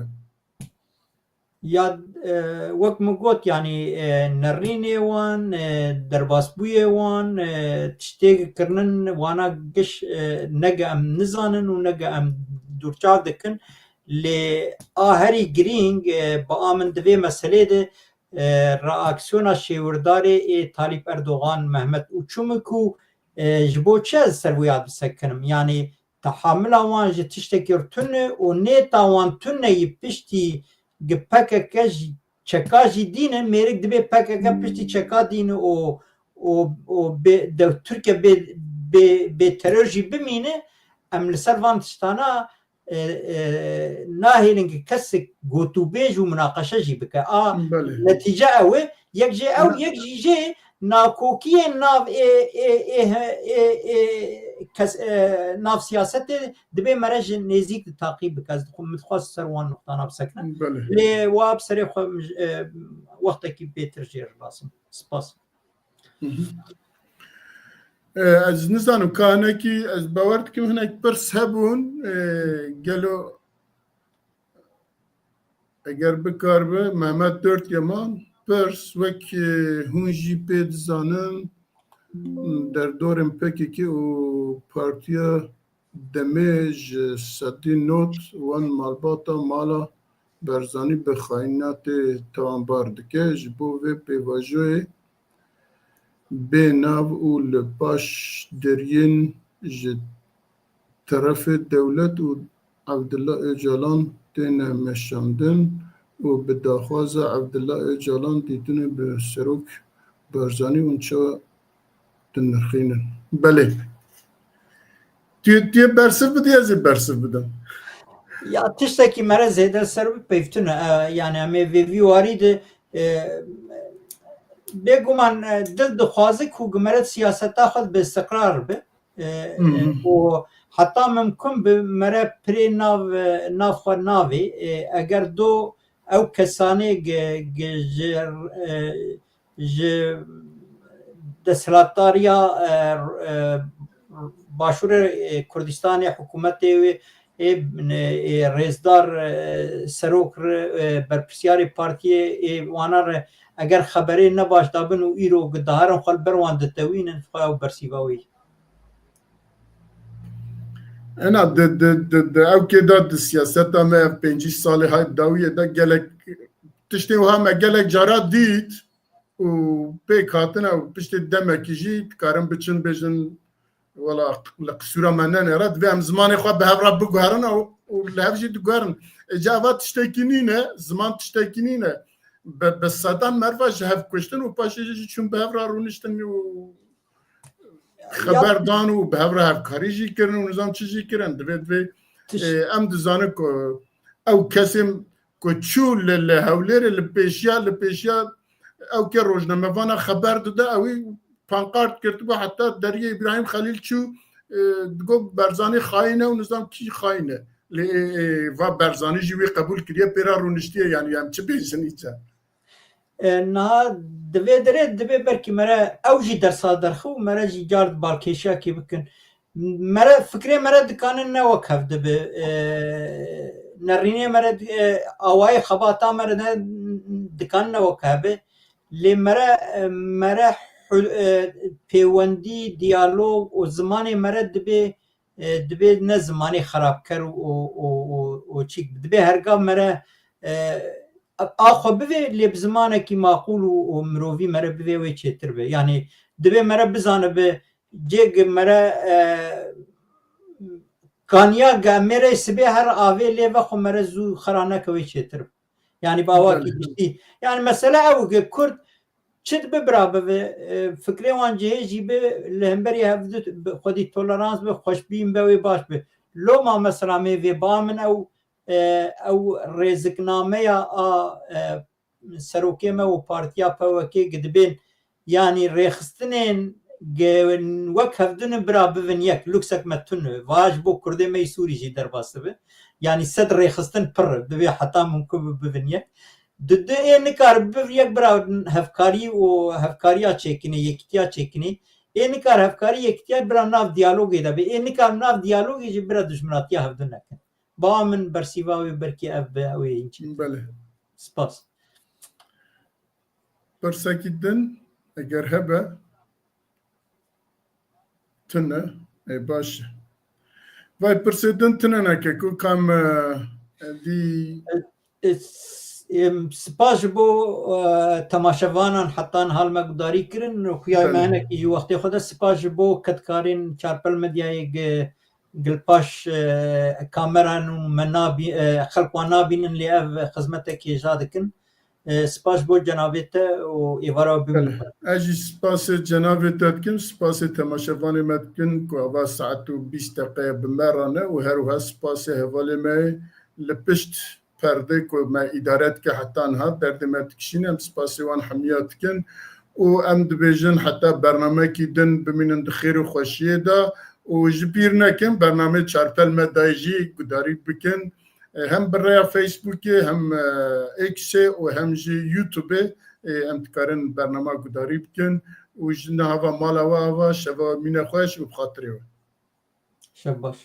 Ya, e, wek min got, yanî, e, nerînê wan, e, derbasbûyê wan, e, tiştê kirinin wana giş, e, nege em nizanin û nege em dûrçav dikin. Lê a herî girîng, e, bi a min di vê meselê de, e, reaksiyona şêwirdarê ê Talîb Erdogan Mehmet û çi min ku, e, ji bo çi ez ser wî ya disekinim? Yanî, tehamila wan ji tiştekî tune û nêta wan tune yî piştî gi P K K jî çeka jî dîne, mêrik dibê P K K piştî çeka dîne û, û, û bê, de, Tirkiye bê, bê, bê teror jî bimîne, em li ser van tiştana, e, e, nahêlin ki kesek gotûbêj û munaqeşe jî bike. A, Belê. Netîce ew e, yek jê ew, Ne- yek jî jê nakokiyên nav ê, ê, ê, ê, ê, kes, e, nav siyasetê dibe mere ji nêzîk di taqîb bike. Ez dixwe-, min dixwest ser wan nuqtana bisekine. Belê. Lê wa bi serê xwe, e, wextekî bêtir jê re basim. Spas. Hı hı. E, ez nizanim ka hinekî, ez bawer dikim hinek pirs hebûn, e, gelo Eger bikaribe, Mehmet Dörtyaman, pirs, wek, e, hûn jî pê dizanin, derdorên P K K û Partiya Demê ji sedî nod wan malbata mala Barzanî bi xayînatê tawanbar dike. Ji bo vê pêvajoyê bê nav û li paş deriyên ji terefê dewlet û Evdila Ocalan têne meşandin û bi daxwaza Evdila Ocalan dîtine bi Serok Barzanî hûn çawa dinirxînin? Belê. Tu, tu yê bersiv bidî, ez ê bersiv bidim. Ya tiştekî mere zêde ser bi peyvtune. E, yani em ê vê vî warî de, e, bêguman, e, dil dixwaze ku gi mere siyaseta xwe bi istiqrar be. E, Hı hı. E, û heta mimkun bi mere pirê nav, e, nav xwe navê. E, eger do ew kesanê gi, gi ji, e, ji desthilatdariya, e, e, Başûrê, e, Kurdistanê, hikûmetê wê, ê, ê rêzdar, e, serok re, e, berpirsiyarê partiyê, ê wana re eger xeberê ne baş dabin û îro diherin xwe li ber wan ditewînin, xwe ew bersîva wê. Ena di, di, di, di ew kê de di siyaseta me ev pêncî salê hay dawiyê de gelek tiştê wiha me gelek cara dît û pêk hatine û piştê demekî jî dikarin biçin bêjin Wela li qisûra me nenêre, divê em zimanê xwe bi hev re biguherin û, û li hev jî diguherin. Ê ca eva tiştekî nîne, ziman tiştekî nîne. Bi, bi sedan merva ji hev kuştin û paşê jî çûn bi hev re rûniştin û xeber dan û bi hev re hevkarî jî kirin û nizam çi jî kirin. Divê, divê, e, em dizanin ku ew kesên ku çû li, li Hewlêrê li pêşiya, li pêşiya ew ke rojnamevana xeber dide, ewî pankart girtibû, heta deriyê Îbrahîm Xelîl çû, e, digot Berzanî xayîn e û nizam kî xayîn e. Lê, e, e, va Berzanî jî wî qebûl kiriye, pê re rûniştiye, yanî em çi bêjin îca? E, niha divê derê, divê belkî mere ew jî dersa derxi û mere jî car balkêşiyakê bikin. Mere, fikrê mere dikanin ne wek hev dibe. E, nerînê mere di-, e, awayê xebata mere ne dikanin ne wek hev be. Lê mere, e, mere hul-, e, pêwendî, diyalog û zimanê mere dibê, e, dibê ne zimanê xerabker û, û, û, û, û çîk. Dibê herga mere, e, a xwe bivê, lê bi zimanekî maqûl û, û mirovî mere bivê wê çêtir be. Yanî dibê mere bizanibe, cêg mere, e, kaniya ge mêrê sibê her avê lê vexwe mere zû xera neke wê çêtir be. Yanî bi awakî Belê. giştî. Yanî mesele ew ge Kurd çi dibe bira bibe, e, fikrê wan cihê jî bi li hemberî hev di-, bi xwedî tolerans bi, xweşbîn be wê baş bi. Loma mesela mêvê ba min ew, e, ew rêziknameya a, e, serokê me û partiya P Y K gi dibên, yanî rêxistinên ge-, wek hevdin bira bivin yek, luksek me tune. Va ji bo Kurdê me yî Sûrî jî derbas dibe. Yanî sed rêxistin pir e, divê heta mumkin bi bivin yek. Di du ê nikar bivin yek bira hevkarî û hevkariya çêkinê, yekîtiya çêkinê. Ê nikar hevkarî yekîtiya bira nav diyalogê de be. Ê nikar nav diyalogê jî bira dijminatiya hevdin nekin. Ba min bersîva wê belkî ev be, ew ê hîn çi. Belê. Spas. Pirsekî din eger hebe, tune, ê baş e. Vay pirsê din tune neke ku kam, e, dî E, s-, em, spas ji bo, e, temaşevanan hetan hal me gudarî kirin. Xuya me Belê. hinekî ji wextê xwe de spas ji bo kedkarên Çarpel Medyayê gi-, gilpaş, e, kameran û me nabî-, e, xelk wan nabînin lê ev xizmetek hêja dikin. E, spas ji bo cenabê te û êvara we bimînin. Belê. Ez jî spasê cenabê te dikim, spasê temaşevanê me dikin ku ava saet û bîst deqe bi me re ne û her wiha spasê hevalê me li pişt perdê ku me îdare dike heta niha derdê me dikişîne, em spasê wan hemiya dikin û em dibêjin heta bernamekî din bimînin di xêr û xweşiyê de û ji bîr nekin bernameyê Çarpel Medyayê jî gudarî bikin. E, hem bi rêya Facebookê, hem, e, X'ê û hem jî YouTubeê, e, em dikarin bernama gudarî bikin û ji niha ve mala we ava, şeva we mîne xweş û bi xatirê we. Şev baş.